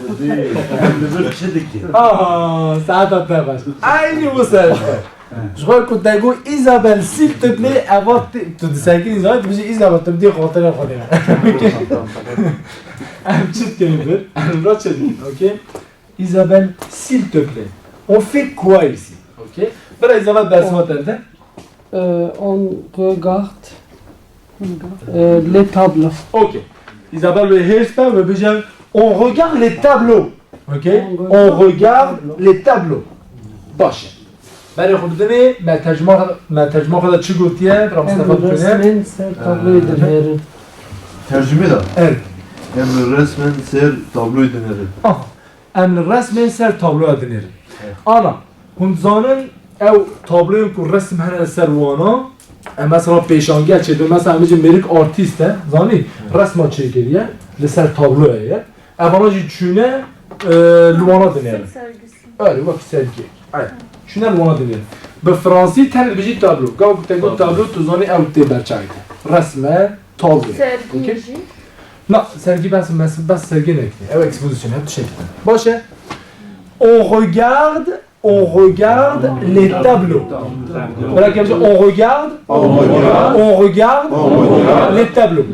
Xwedê, em li vir çi dikin? Aha, saeta te baş. Aynî wisa işte. Ji xwe ku te got, Isabelle, s'il te plaît, eva te, tu disekirî zanî, tu bijî, Isabelle, tu bidî xatirê Xwedê. Em çi dikin li vir? Em li vir çi dikin? Ok? Isabelle, s'il te plaît, on fait quoi ici? Ok? Bira Isabelle, dersima te de. Euh, on regarde, euh, les tableaux. Ok. Isabelle wê hêrs be, wê bêje, on regarde les tableaux. Ok? On regarde les tableaux. Baş e. Berê xwe bidinê, me tercuma, me tercuma xwe de çi gotiye? Bira Mustafa bixwîne. Em resmên ser tabloyê dinêrin. Tercumê de. Evet. Em resmên ser tabloyê dinêrin. Aha. Em li resmên ser tabloya dinêrin. Evet. Ana, hûn dizanin ew tabloyên ku resim hene li ser wana, em mesela pêşangiya çêdin. Mesela em bêjin mêrik artîst e, zanî? Evet. Resma çêkiriye, li ser tabloya ye. Evana jî çûne, e, li wana dinêrin. Sergisi. Öyle, wek sergi. Evet. Çûne li wana dinêrin. Bi fransî tenê dibêjî tablo. Gava ku te got tablo, tu zanî ew tê ber çavê te. Resme, tablo. Sergi jî. Na, sergi bes, bes, bes sergi nekiriye. Ew ekspozîsyon, hep tiştekî din. Baş e. On regarde, on regarde les tableaux. Bira ke bêje, on regarde, on regarde les tableaux.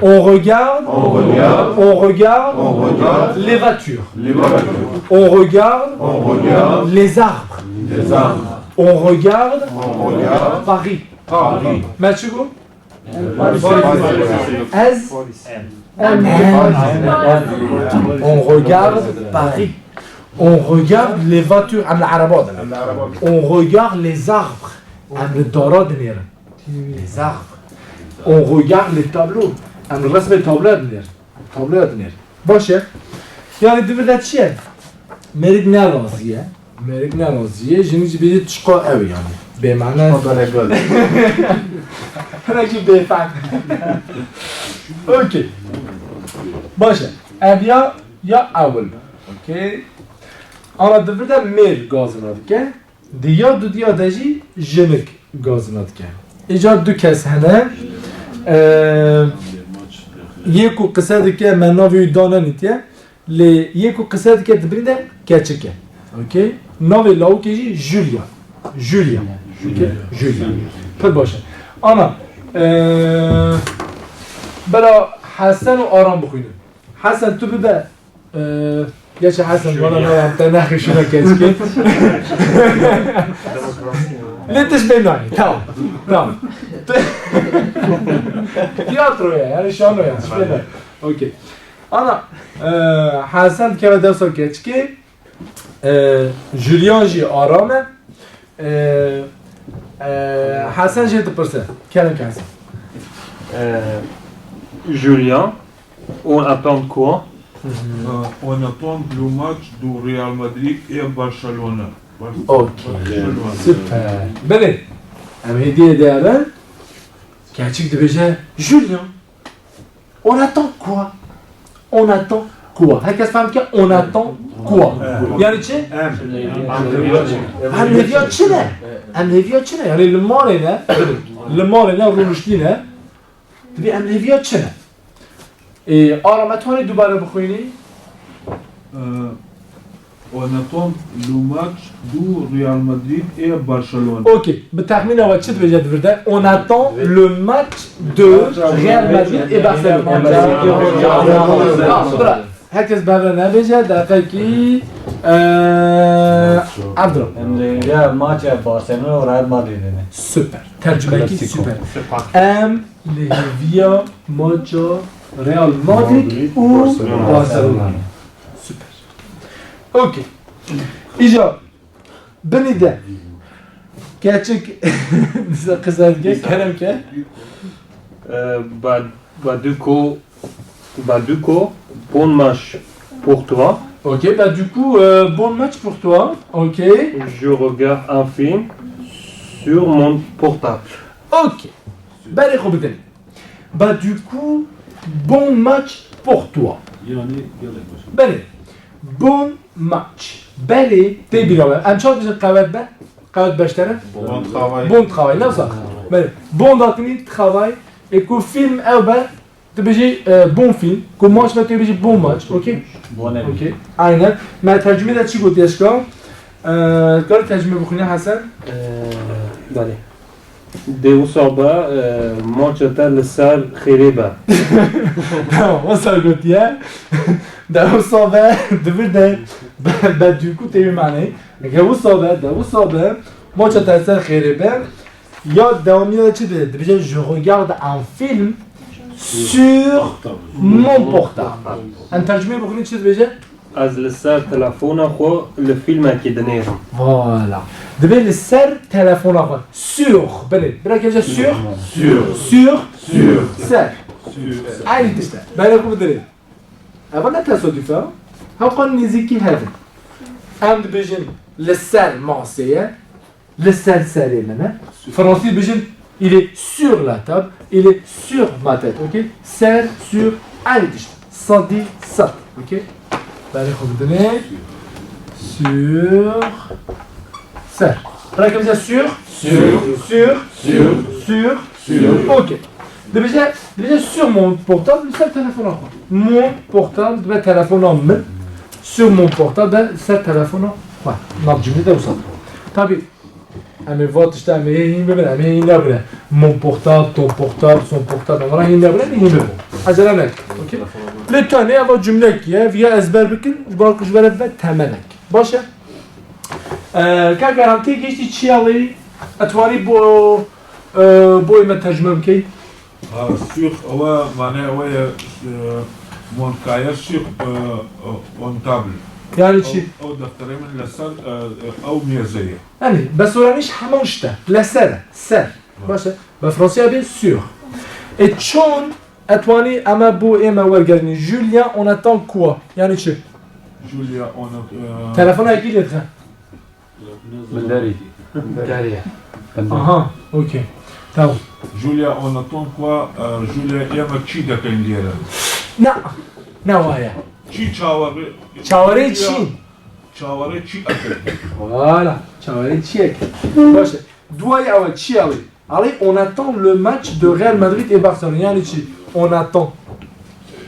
On regarde, on regarde les voitures. On regarde les arbres. On regarde Paris. Me çi got? Ez, em, on regarde Paris. On regarde les voitures, em li ereba din. On regarde les arbres, em li dara dinêrin. Les arbres. On regarde les tableaux, em li resmê tabloya dinêrin. Tabloya dinêrin. Baş e. Yani di vir de çi ye? Mêrik ne razî ye. Mêrik ne razî ye. Jinî jî bêjî çiqa ew yani. Bêmane. Çiqa belegal. Hinek jî bêfehm. Okey. Baş e. Ev ya, ya ewil. Okey. Ana di vir de mêr gazina dike. Di ya dudiya de jî jinik gazina dike. Îcar du kes hene. Eee, yê ku qise dike, me navê wî danenîtiye. Lê yê ku qise dike di birî de keçik e. Okey? Navê lawikê jî Julia. Julia. Okey? Julia. Pir baş e. Ana, eee, bera Hesen û Aram bixwînin. Hesen, tu bibe Ee, geçe Hesen, bana ne yaptı? Ne şuna keçki. Ne tişt ben nani? Tamam. Tamam. Tiyatro ya, yani şano ya. Şöyle. Okey. Ana, e, Hesen keve dersa keçki. E, Julian jî Aram e. Ee, ee, Hesen jê dipirse. Kerem ke Hesen. Euh, Julien, on attend quoi? Euh, on attend le match du Real Madrid et Barcelone. Bar-, Ok. Barcelone. Süper. Belê. Em hêdiyê de herin. Keçik dibêje Julien. On attend quoi? On attend quoi? Herkes fehm dike, on attend quoi? Yani çi? Em. Em hêviya çi ne? Em hêviya çi ne? Yani li malê ne? Li malê ne, rûniştî ne? Divê em hêviya çi ne? Ê, Aram, tu hanê dubare bixwînî? Ee, On attend le match du Real Madrid et Barcelone. Ok, bi texmîna we çi dibêje di vir de? On attend le match de Real Madrid et Barcelone. Tamam, bira. Herkes bevre nebêje, deqekî, eee, Abdullah. Em li hêviya maçê Barcelona û Real Madridê ne. Süper. Tercümekî süper. Em li hêviya maça Real Madrid û Barcelona. Süper. Okey. Îca, binî de. Keçik, qizerge, kerem ke. Euh, bah, bah, du coup, bah, du coup, bon match pour toi. Ok, bah du coup, euh, bon match pour toi. Ok. Je regarde un film sur mon portable. Ok. Belê xwe bidin. Bah du coup, bon match pour toi. Yani gelek baş. Belê. Bon match. Belê, tê bîra me. Em çawa dibêjin qewet be? Qewet beştere? Bon travail. Bon travail, ne wisa? Belê. Bon dakinî travail. Ê ku film ew be, dibêjî, e, bon film. Ku maç be, tu dibêjî bon maç. Okey? Bon. Okey. Aynen. Me tercüme de çi gotiye şka? E, karî tercüme bixwîne Hesen? E, belê. De wisa be, e, maça te li ser xêrê be. Tamam, wisa gotiye. De wisa be, di vir de, be, be du coup tê wî maneyê. Eke wisa be, de wisa be, maça te li ser xêrê be. Ya dewamiya de çi dibê? Dibêje, je regarde un film sur mon portable. Em tercüme bixwînin çi dibêje? Ez li ser telefona xwe li fîlmekî dinêrim. Voilà. Dibê li ser telefona xwe. Sur. Belê. Bira kevce sur. Sur. Sur. Sur. Ser. Sur. Eynî tişt e. Belê xwe bidirê. Eva ne tesadüf e. Hewqan nêzîkî hev in. Em dibêjin li ser masê ye. Li ser serê min e. Fransî dibêjin, il est sur la table, il est sur ma tête, ok? Ser, sur, eynî tişt. Sa dî sat, ok? Belê xwe bidinê. Sur. Ser. Bira kevce sur. Sur. Sur. Sur. Sur. Sur. Ok. Dibêje, dibêje sur mon portable, li ser telefona xwe. Mon portable, dibe telefona min. Sur mon portable, ser telefona xwe. Nav cimlî de wisa. Tabî, Em ê va tişta em ê hîn bibin, em ê hîn nebine. Mon portable, ton portable, son portable, em ra hîn nebine, em ê hîn bibin. Ecele nekin. Okey? Lê tenê eva cumlekî ye, viya ezber bikin, ji bar ku ji we re bibe temelek. Baş e? Ee, kaka, em tê gihîştî çi ya wê? Etwanî bo, e, boyê me tercüme bikey? Ha, sur, ew e, mane ew e, e, mon cahier sur, e, e, on table. Yani çi? Ew, ew defterê min li ser, e, e, ew mêze ye. Yani, besoranîş heman işte. Li ser, ser. Baş e. Bi fransî bê sur. E çon etwanî eme bu eme wergerînî. Julien, on attend quoi? Yani çi? Julien, on a-, e, Telefona yekî lê dixe. Min derî. Derî. Aha, okey. Tamam. Julien, on attend quoi? E, Julien, eme çi dekin lêre? Na, ne waya? Çi çawarê? Çawarê çi? Çawarê çi ekin? Voilà, çawarê çi ekin? Baş e. Duayê ew e, çi ew e? Alî, on attend le match de Real Madrid et Barcelone. Yani çi? On attend.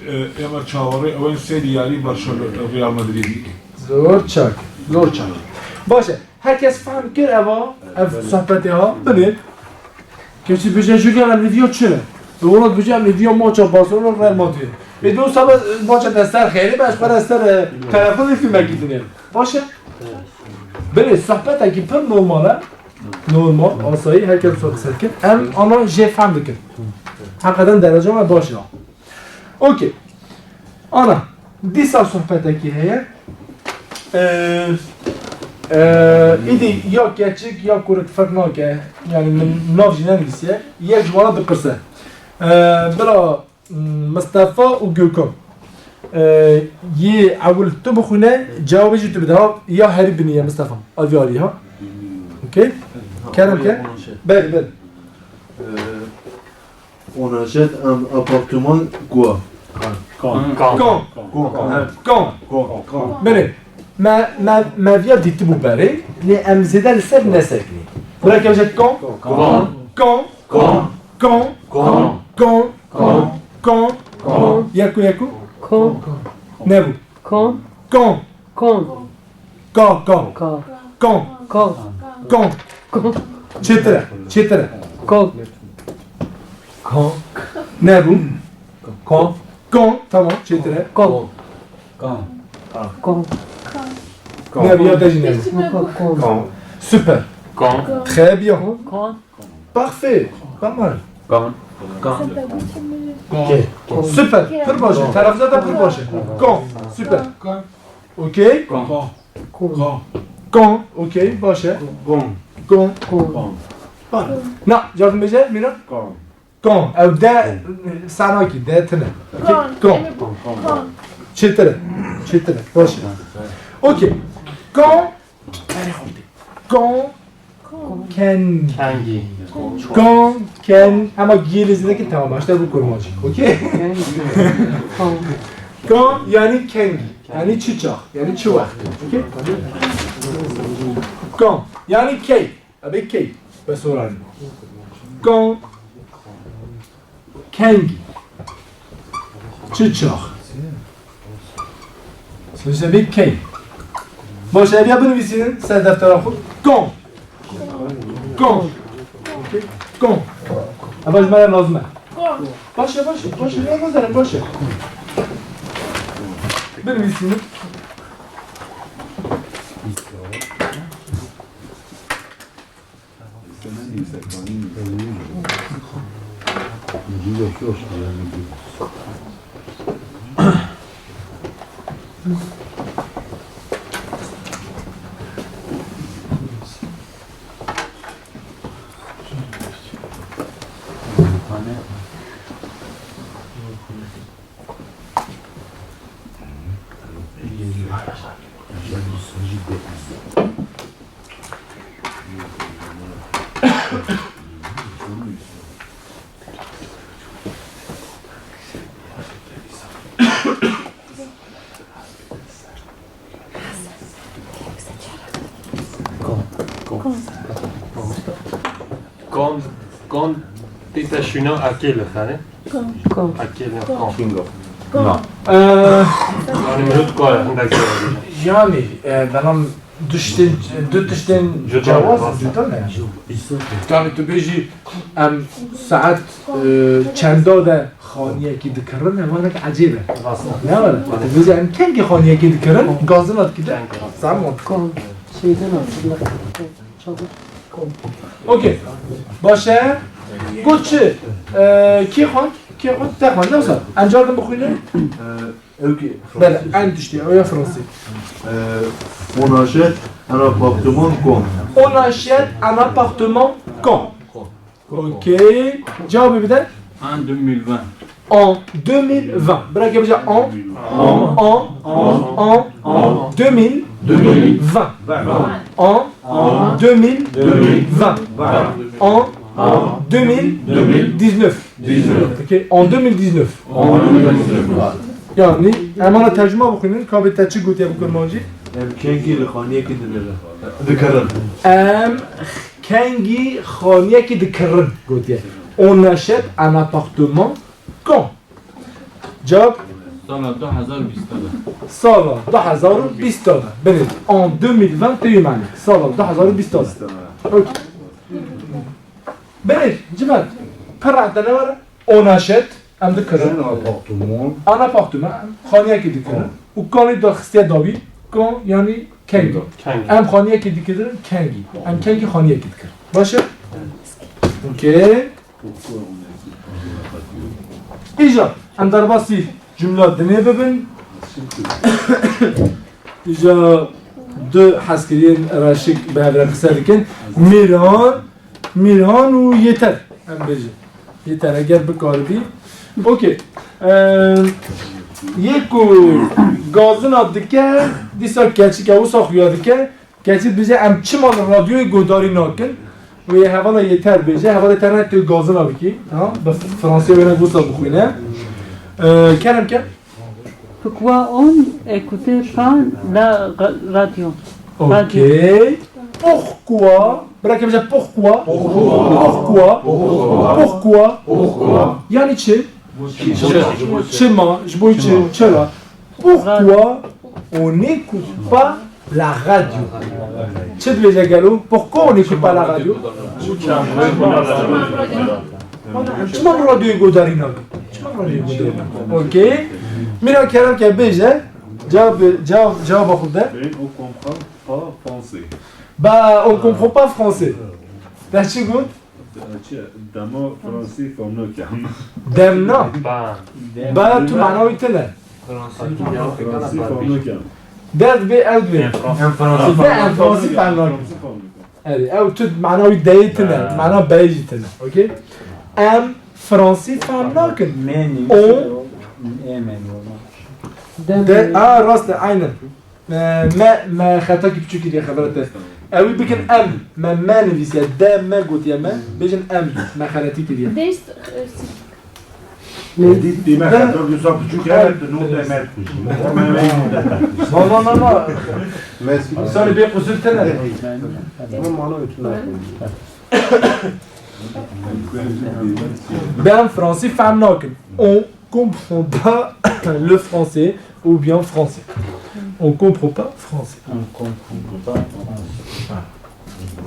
E, ema çawarê ew ên sêr yarî Barcelona, Real Madrid. Zor çak, zor çak. Baş e. Her kes fehm kir eva, ev sohbetê ha, binê. Keçî bije jû gel em li viya çi ne? Bi wela bije em li viya maça Barcelona Real Madrid. E do sabe maça te ser xêrê be, ez xwe ser, e, telefonê filmekî dinê. Baş e? Belê, sohbetekî pir normal e. Normal, asayî, her kes wisa qise dike. Em ana jê fehm dikin. Heqeden dereca me baş e. Okey. Ana, dîsa sohbetekî heye. Ee, ee, îdî ya keçik ya kurik ferq nake. Yani min nav jî nenivîsiye. Yek ji wana dipirse. Ee, bila Mistefa û Gökhan. Ee, yê ewil tu bixwîne, cewabê jî tu bide. Ha, ya herî binî ye Mistefa. Alvî alî ha. Okey? Kerem ke. Belê, belê. Ee, on achète un appartement quoi? Quand. Quand. Quand. Quand. Quand. Quand. Quand. Quand. Belê. Me, me, me viya dîtibû berê, lê em zêde li ser nesekinî. Bira kevce quand? Quand. Quand. Quand. Quand. Quand. Quand. Quand. Quand. Yeko, yeko. Quand. Nebû. Quand. Quand. Quand. Quand. Quand. Quand. Quand. Quand. Quand. Quand. Quand. Çêtir e, çêtir e. Quand. Quand. Nebû. Quand. Quand. Tamam, çêtir e. Quand. Quand. Quand. Quand. Nebû ya te jî nebû. Quand. Quand. Super. Quand. Très bien. Quand. Parfait. Pas mal. Quand. Quand. Quand. Super. Pir baş e. Telaffuza te pir baş e. Quand. Super. Quand. Ok. Quand. Quand. Quand, ok, baş e. Quand. Quand. Quand. Quand. Na, cevabın bêje, Mîran? Quand. Quand. Ew de, senakî, de tine. Ok, quand. Quand. Quand. Çêtir e. Çêtir e. Baş e. Ok. Quand. Quand. Ken. Kengî. Kan, ken, hema giyê lê zêde kin, tamam, başta bu kurmancî. Okey? Kan, yani kengî. Yani çi çax, yani çi wext. Okey? Kan, yani key. Abi key. Be soran. Kan. Kengî. Çi çax? Sözde bir key. Baş e, ya binivîsînin ser deftera xwe. Quand. Quand. Quand. Eva ji me re lazim e. Baş e, baş e, baş e, ya nazanim, baş e. Binivîsînin. Quand, quand tê te şûna ekê li xerê? Quand. Ekê li quand. Quand. Na. Ee, Yani mirov dikare hindek zêde bêje. Yani, e, benim düştün, du tiştên Cuda cewaz, ne? Cuda ne? Yani tu bêjî, em saet, e, çenda de xaniyekî dikirin, ev hinek ecêb e. Rast e. Ne var? Tu bêjî, em kengî xaniyekî dikirin, gazina dikide. Kengî. Tamam. Kon, şeyden hatırla. Çabuk. Okey. Baş e. Got çi? E, kî xwend? Kî xwend? Te xwend, ne wisa? Em cardin bixwînin? Ew kî Bele, Fransî. En tiştî, ew ya Fransî. On achète un appartement quand? On achète un appartement quand? Quand. Okey. Cevabê bide. En deux mille vingt. En deux mille vingt. Bira ke bêje en. En. En. En. En. En. Deux mille. Deux mille. Vingt. Vingt. En. En. Deux mille. Deux mille. Vingt. Vingt. En. En. Deux mille. Deux mille. Dix-neuf. Dix-neuf. Okey. En deux mille dix-neuf. En deux mille dix-neuf. Yani, em ana tercüma bixwînin, ka bê te çi gotiye bi kurmancî? Em kengî li xaniyekî dinêrin. Dikirin. Em kengî xaniyekî dikirin, gotiye. On achète un appartement quand? Cevap? Sala du hezar bîst de. Sala du hezar û bîst de. Binêr. En deux mille vingt et un, yani. Sala du hezar û bîst de. Okey. Binêr, cimet. Pir rehet e, ne were? On achète, em dikirin. Un appartement. Un appartement, em xaniyekî dikirin. Û kanê daxistiye dawî, kan yani kengî. Kengî. Em xaniyekî dikirin, kengî. Em kengî xaniyekî dikirin. Baş e? Okey. Îja, em derbasî cumla dinê bibin. Îja du hezkiriyên reşik bi hev re qise dikin. Mîran, Mîran û Yeter. Em bêjin. Yeter, eger bikaribî. Okey. Eee, yê ku gazina dike, dîsa keçike wisa xuya dike. Keçik dibêje, em çima li radyoyê guhdarî nakin? Wê hevala Yeter bêje, hevala Yeter ne tu gazina bikî. Ha? Bi Fransî wêne wisa bixwîne. Eee, kerem ke. Pourquoi on n'écoute pas la ra-, radio? Radyo. Okey. Pourquoi? Bira ke bêje pourquoi? Pourquoi? Pourquoi? Pourquoi? Pourquoi? Yani çi? Çi? Çima? Ji bo çi? Çima? Çira? Pourquoi on n'écoute pas la radio? Çi dibêje gelo? Pourquoi on n'écoute pas la radio? Çima em radyoyê guhdarî nakin? Çima em radyoyê guhdarî nakin? Okey. Mîran kerem ke bêje. Cevab, cevab, cevaba xwe bide. Ben, on comprend pas français. Ba, on comprend pas français. Te çi got? Çi? Dema Fransî fam nakim. Dem na. Ba. Ba tu mana wî tune. Fransî fam nakim. Derdibê ew dibê. Em fransî. Em fransî. Ne, em fransî fehm nakin. Erê, ew tu mana wî deyê tine, ha, mana beyê jî tine. Okey? Em fransî fehm nakin. Menî. O. Ê menî. De, a, rast e, aynen. Me, me, me xetakî piçûkî diye xebera te. Ew ê bikin em, me, me nivîsiye, de me gotiye me, bêjin em, me xeletî kiriye. Dêst, e, Dî, dî me xetakî wisa piçûk hebe, tu nû de me dikujî. O me me nû de te dikujî. No, no, no, no. Sarî bê qusur tene. Ama mana wê tu nakin. Ben fransî fehm nakin. On comprend pas le français ou bien français. On comprend pas français. On comprend pas français.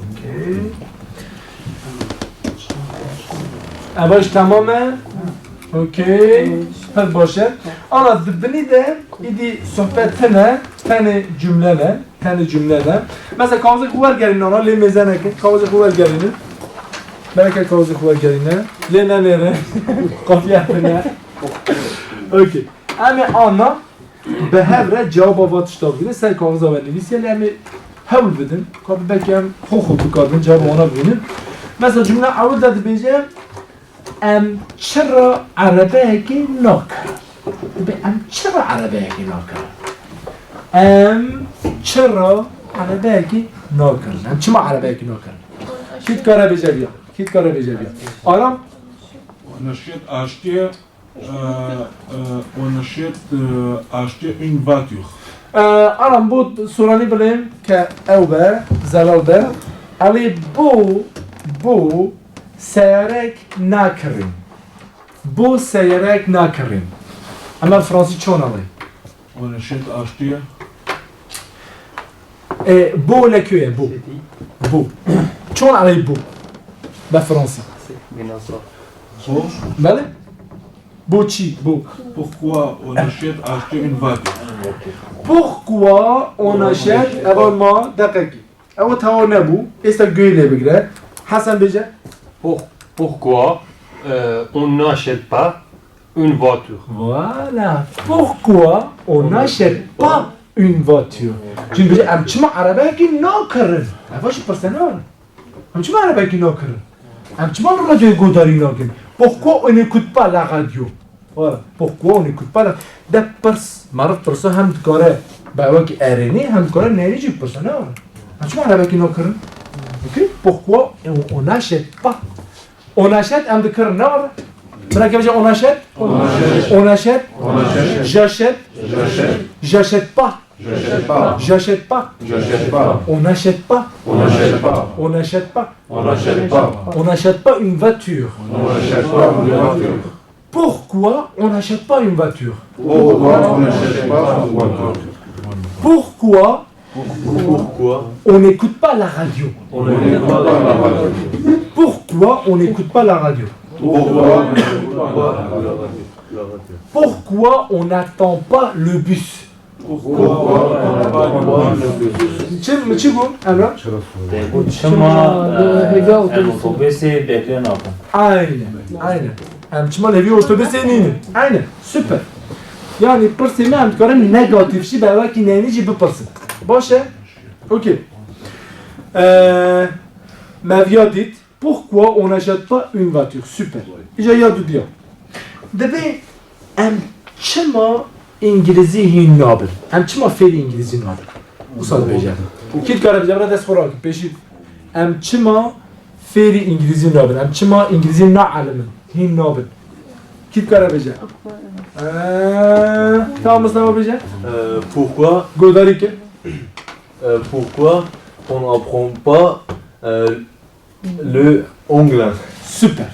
Okey. Eva ji temam e. Okey. Pir baş e. Ana di binî de îdî sohbet tine, tenê cumle ne. Tenê cumle ne. Mesela kawzê xwe wergerînin ana, lê mêze nekin. Kawzê xwe wergerînin. Belke kawzê xwe wergerîne. Lê nenêrin. Qafiye tine. Okey. Em ê ana bi hev re cewaba va tişta bigrin. Ser kaxiza we nivîsiye, lê em ê hewl bidin. Ka bi belkî em xwe xwe bikarbin, cewaba wana bibînin. Mesela cumle ewil de dibêje, em çira erebeyekê nakirin? Dibê em çira erebeyekê nakirin? Em çira erebeyekê nakirin? Em çima erebeyekê nakirin? Kî dikare bêje viya? Kî dikare bêje viya? Aram? On achète acheter Euh, euh, on achète, euh, acheter une voiture. Ee, Aram, bo soranî bilêm ke ew be, zelal be. Elî, bo, bo seyarek nakirin? Bo seyarek nakirin? Ema fransî çon elî? On achète acheter. E, bo le kuye, bo. Bo. Çon elî bo? Be fransî. Pour? Belê. Bo çi? Bo. Pourquoi on achète acheter une voiture? Pourquoi on achète, eva ma deqekî. Ew tewa nebû. Êsta guhê lê bigire. Hesen bêje. Pour-, pourquoi, euh, on n'achète pas une voiture? Voilà. Pourquoi on n'achète pas une voiture? Çünkü em çima erebeyekî nakirin? Eva jî pirse ne? Em çima erebekî nakirin? Em çima li radyoyê guhdarî nakin? Pourquoi on n'écoute pas la radio? Voilà. Pourquoi on n'écoute pas la... De pirs, meriv pirsa hem dikare bi wekî erênî, hem dikare nêrî jî pirsa, ne were? Em çima erebekî nakirin? Okey? Pourquoi on, on n'achète pas? On achète, em dikirin, ne were? Bira ke bêje on achète? On achète. On achète. On achète. J'achète. J'achète. J'achète pas. J'achète pas. J'achète pas. J'achète pas. On n'achète pas. On n'achète pas. On n'achète pas. On n'achète pas. On n'achète pas une voiture. On n'achète pas une voiture. Pourquoi on n'achète pas une voiture? Pourquoi on n'achète pas une voiture? Pourquoi, pourquoi on n'écoute pas la radio? On n'écoute pas la radio. Pourquoi on n'écoute pas la radio? Pourquoi on n'écoute pas la radio? Pourquoi on n'attend pas le bus? Çi, çi bû, Emre? Te got çima, e, em otobusê bekle nakin? Aynen, aynen. Em çima li vî otobusê nînin? Aynen, süper. Yani pirsê me em dikarin negatif jî, bi wekî neyînî jî bipirsin. Baş e? Okey. E, me viya dît. Pourquoi on n'achète pas une voiture? Super. Îja ya dudiya. Dibê em çima îngilîzî hîn nabin? Em çima fêrî îngilîzî nabin? Wisa dibêje. Kî dikare bêje, bira dest xwe rake, pêşî. Em çima fêrî îngilîzî nabin? Em çima îngilîzî naelimin? Hîn nabin? Kî dikare bêje? Eee, tamam, Mustafa bêje. Euh, pourquoi, Godarî kir. Euh, pourquoi on n'apprend pas, euh, le anglais. Super.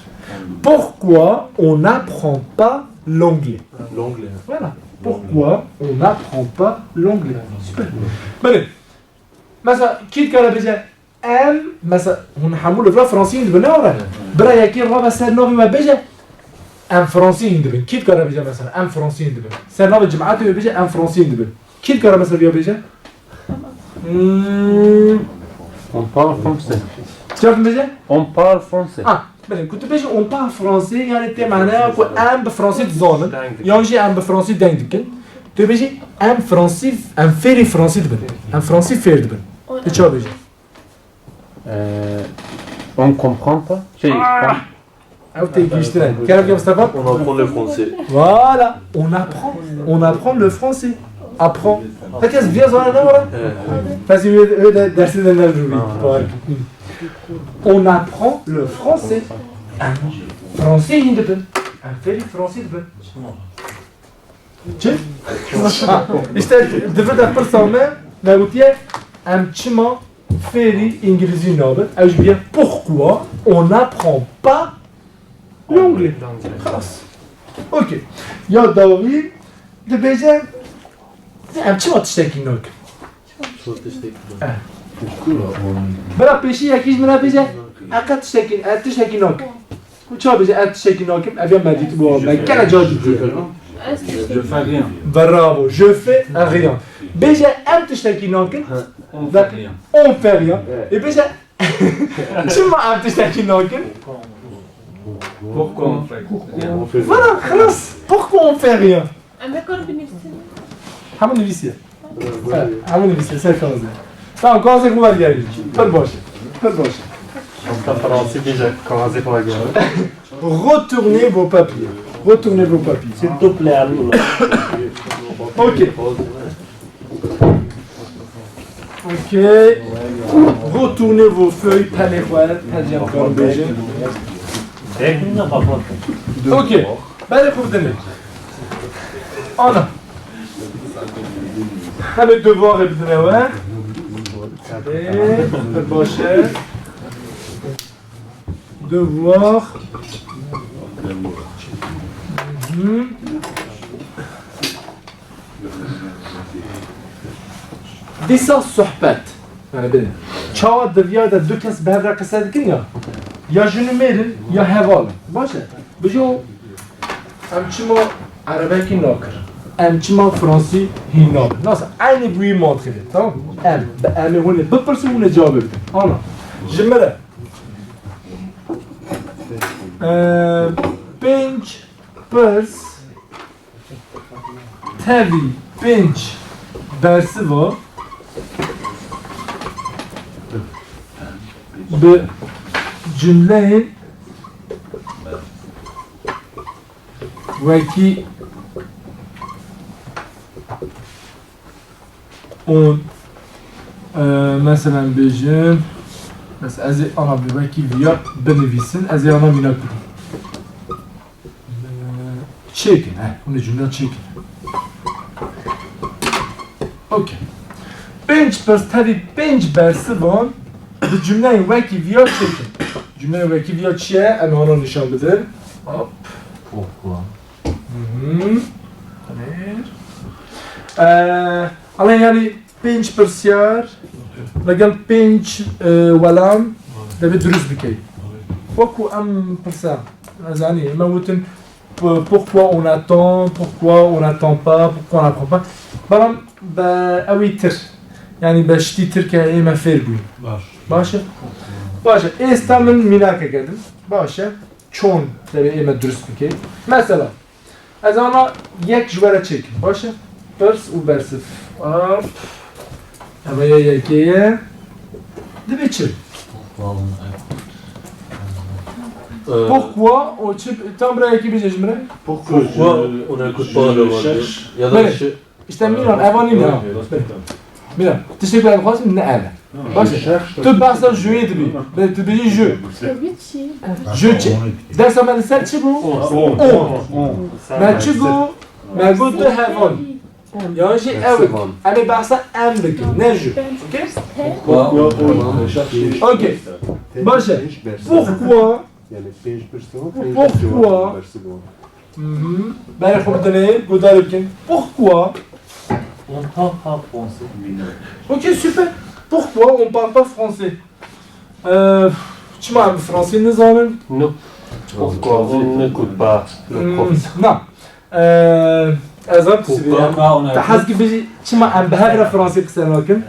Pourquoi on n'apprend pas l'anglais? L'anglais. Voilà. Pourquoi on n'apprend pas l'anglais? Super. Belê. Mesela, kî dikare bêje, em, mesela, hûn hemû li vira fransî hîn dibin, ne were? Bira yekî rabe ser navê we bêje, em fransî hîn dibin. Kî dikare bêje mesela, em fransî hîn dibin? Ser navê cimatê wê bêje, em fransî hîn dibin. Kî dikare mesela viya bêje? Hmm. On parle français. Çav bêje? On parle français. Ah, belê, ku tu bêjî on parle français, yani tê manaya ku em bi fransî dizanin, yan jî em bi fransî deng dikin. Tu bêjî, em fransî, em fêrî fransî dibin. Em fransî fêr dibin. Tu çawa bêjî? Euh, on comprend pas. Şey, Ew tê gihîştine. Kerem ke Mustafa? On apprend le français. Voilà, on apprend, on apprend le français. Apprend. Herkes viya zana ne var? Fazla öyle, öyle dersi de ne bileyim. On apprend le français. Em fransî hîn dibin. Em fêrî fransî dibin. Çi? Ha, işte, di vir de pirsa me, me gotiye, em çima fêrî îngilîzî nabin? Ew jî bûye, pourquoi on n'apprend pas l'anglais? Xelas. Okey. Ya dawî, dibêje, em çima tiştekî nakin? Bira pêşî yekî ji min re bêje, ez qet tiştekî, ez tiştekî nakim. Û çawa bêje, ez tiştekî nakim, ev ya me dîtibû, me gelek car dîtiye. Je fais rien. Bravo, je fais rien. Bêje, em tiştekî nakin, On fait rien. On fait rien. Ê bêje, çima em tiştekî nakin? Pourquoi on fait rien? Voilà, xelas. Pourquoi on fait rien? Em vê karin binivîsin. Hemû nivîsiye. Hemû nivîsiye, ser kaxizê. Tamam, kaxizê xwe wergerî. Pir baş e. Pir baş e. Hasta fransî bêje, kaxizê xwe wergerî. Retournez vos papiers. Retournez vos papiers. S'il te plaît, Almina. Ok. Ok. Retournez vos feuilles, pelê xwe, pelê xwe bêjin. Peki, ne bakma. Ok. Berê xwe bidinê. Ana. Hemê devoir bidine we. Ê, pir baş e. Devoir. Mhm. Dîsa sohbet. Yani bir çawa diviya de du kes bi hev re qise dikin ya. Ya jin û mêr in, ya heval in. Baş e. Bijo, em çima erebekî nakir? Em çima fransî hîn nabin? Nasıl? Aynı bu mantığı, tamam mı? Em, bi em ê hûn ê bipirsin, hûn ê cevabê bidin. Ana. Ji min re. Ee, pênc pirs tevî pênc bersiva bi cumleyên wekî on, e, meselen bêjin, mes ez ê ana bi wekî viya binivîsin, ez ê ana mînak bidim. E, çêkin, he, hûn ê cumleya çêkin. Okey. Pênc pirs tevî pênc bersivan bi cumleyên wekî viya çêkin. Cumleyên wekî viya çi ye? Em ê ana nîşan bidin. Hop. Pourquoi? Mhm. Hayır. Ee, ama yani pênc pirsyar legel pênc, e, welam debe dürüst bikey. Wekû em pirsa, ez zanî, me wutin, p-, pourquoi on attend, pourquoi on n'attend pas, pourquoi on n'apprend pas. Belam be ewî tir, yani be ştî tir ke ê me fêr bûyî. Baş. Baş e? Baş e. Êsta min mînakek edim. Baş e. Çon debe ê me dürüst bikey. Mesela, ez ana yek ji we re çêkim, baş e? Pirs û bersiv. Ap. Eve ya yekê ye. Dibe çi? Pourquoi o çi? Tam bira yekî bêje ji min re. Pourquoi on n'écoute pas le radio? Ya da Belê. Îşte Mîran, eva nîne ha. Mîran, tiştek ben dixwazim ne ev e. Baş e. Tu behsa jûyê dibî. Be, tu dibî jû. Jû çi? Dersa me li ser çi bû? On. Me çi got? Me got du hevan. Yan jî ew. Em ê behsa em dikin, ne jû. Okey? Okey. Baş e. Pourquoi? Yani pênc pirs divan, Pourquoi? pênc pirs divan, bersi divan. Mhm. Berê xwe bidinê, guhdarê bikin. Pourquoi? On parle pas français. Ok, super. Pourquoi on parle pas français? Euh, çima em fransî nizanin? Non. Pourquoi on n'écoute pas le Hmm, professeur? Na. Euh, ez zanim tu Pourquoi pas on a Te hez ki bijî çima em bi hev re fransî qise nakin?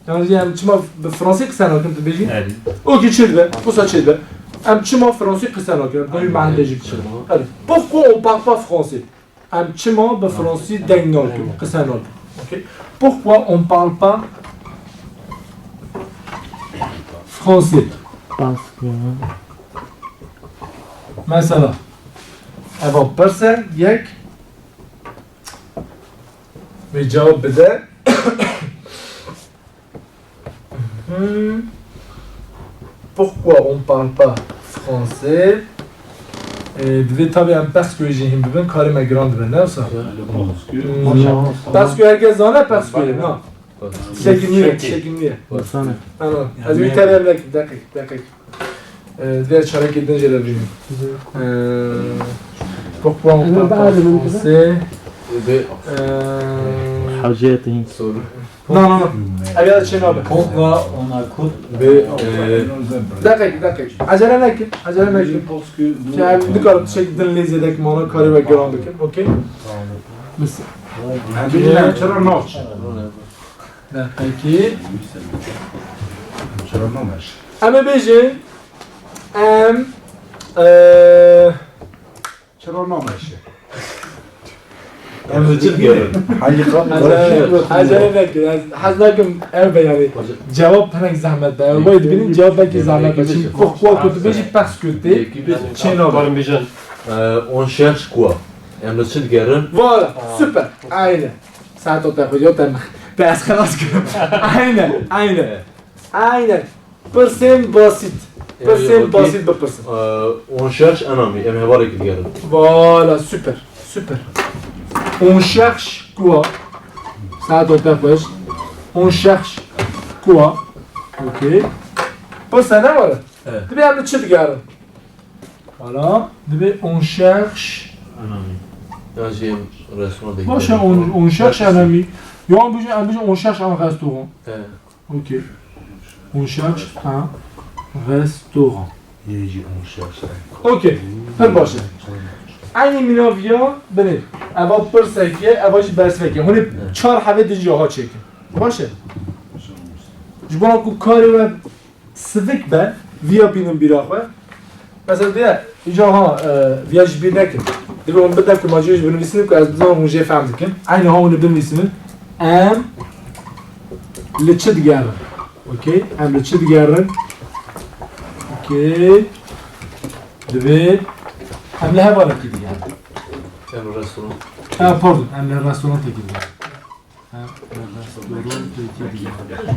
Yanî em çima bi fransî qise nakin tu bijî? Erê. Ok, çêdibe. Wisa çêdibe. Em çima fransî qise nakin? Em dawî mehende jî biçin. Hadi. Pourquoi on parle pas français? Em çima bi fransî deng nakin, qise nakin? Ok. Pourquoi on parle pas français? Parce que. Mesela, eva pirse yek, vê cevap bide. Hmm. Pourquoi on parle pas français? Ee, divê tabi em parce que jî hîn bibin, karê me giran dibe, ne wisa? Hmm. Parce que herkes zane parce que, na. Tiştekî nû ye, tiştekî nû ye. Baksana. Ana, ez wî tevê em nekim, deqîk, deqîk. Ee, divê ez çarekê din jê re bînim. Ee, Pourquoi on parle pas français? Bi Ee, Hewceyê te hîn. soru. Na, na, na. Ev ya çê nabe. Pourquoi on a coûté Bi e, Deqek, deqek. Acele nekin, acele nekin. Sen dikarim tişek din lê zêdek mana karê we giran bikin. Okey? Mis. Em bêjin em çira naçin. Deqekî. Çira nameş. Em ê bêjin. Em. Eee. Çira nameş. Em li çi digerin? Hayır, Acele, acele nekin. Ez hez nakim ev be yani. Cevap hinek zehmet be. Vay dibînin cevap belkî zehmet be. Çünkü pourquoi ku tu bêjî parce que tê. Çê nabe. Karim bêjin. E, on cherche quoi? Em li çi digerin? Voilà, super. Aynen. Saet o te xwe te te ez xelas kirim. Aynen, aynen. Aynen. Pirsên basit. Pirsên basit bipirsin. E, on cherche un ami. Em hevalekî digerin. Voilà, super, super. On cherche quoi? Saet o te xweş. On cherche quoi? Okey. Pirse ne var? Evet. Dibê em li çi digerin? Voilà. Dibê on cherche. Un ami. Ya jî em restoranda Baş e, on, on cherche un ami. Yo, em bêjin, em bêjin on cherche un restaurant. Evet. Okey. On cherche un restaurant. Yeci on cherche. Okey. Pir baş e. Eynî mîna viya binê. Eva pirsek e, eva jî bersivek e. Hûn ê çar hevê din jî aha çêkin. Baş e. Ji bo ku karê we sivik be, viya bînin bîra xwe. Mesela diye, îca ha, e, viya ji bîr nekin. Divê hûn bide ku ma cihê ji binivîsînin ku ez bizanim hûn jê fehm dikin. Eynî ha hûn ê binivîsînin. Em li çi digerin? Okey. Em li çi digerin? Okey. Divê em li hevalekî digerin. Em restoran. Ha, pardon, em li restorantekî digerin. Em li restorantekî digerin.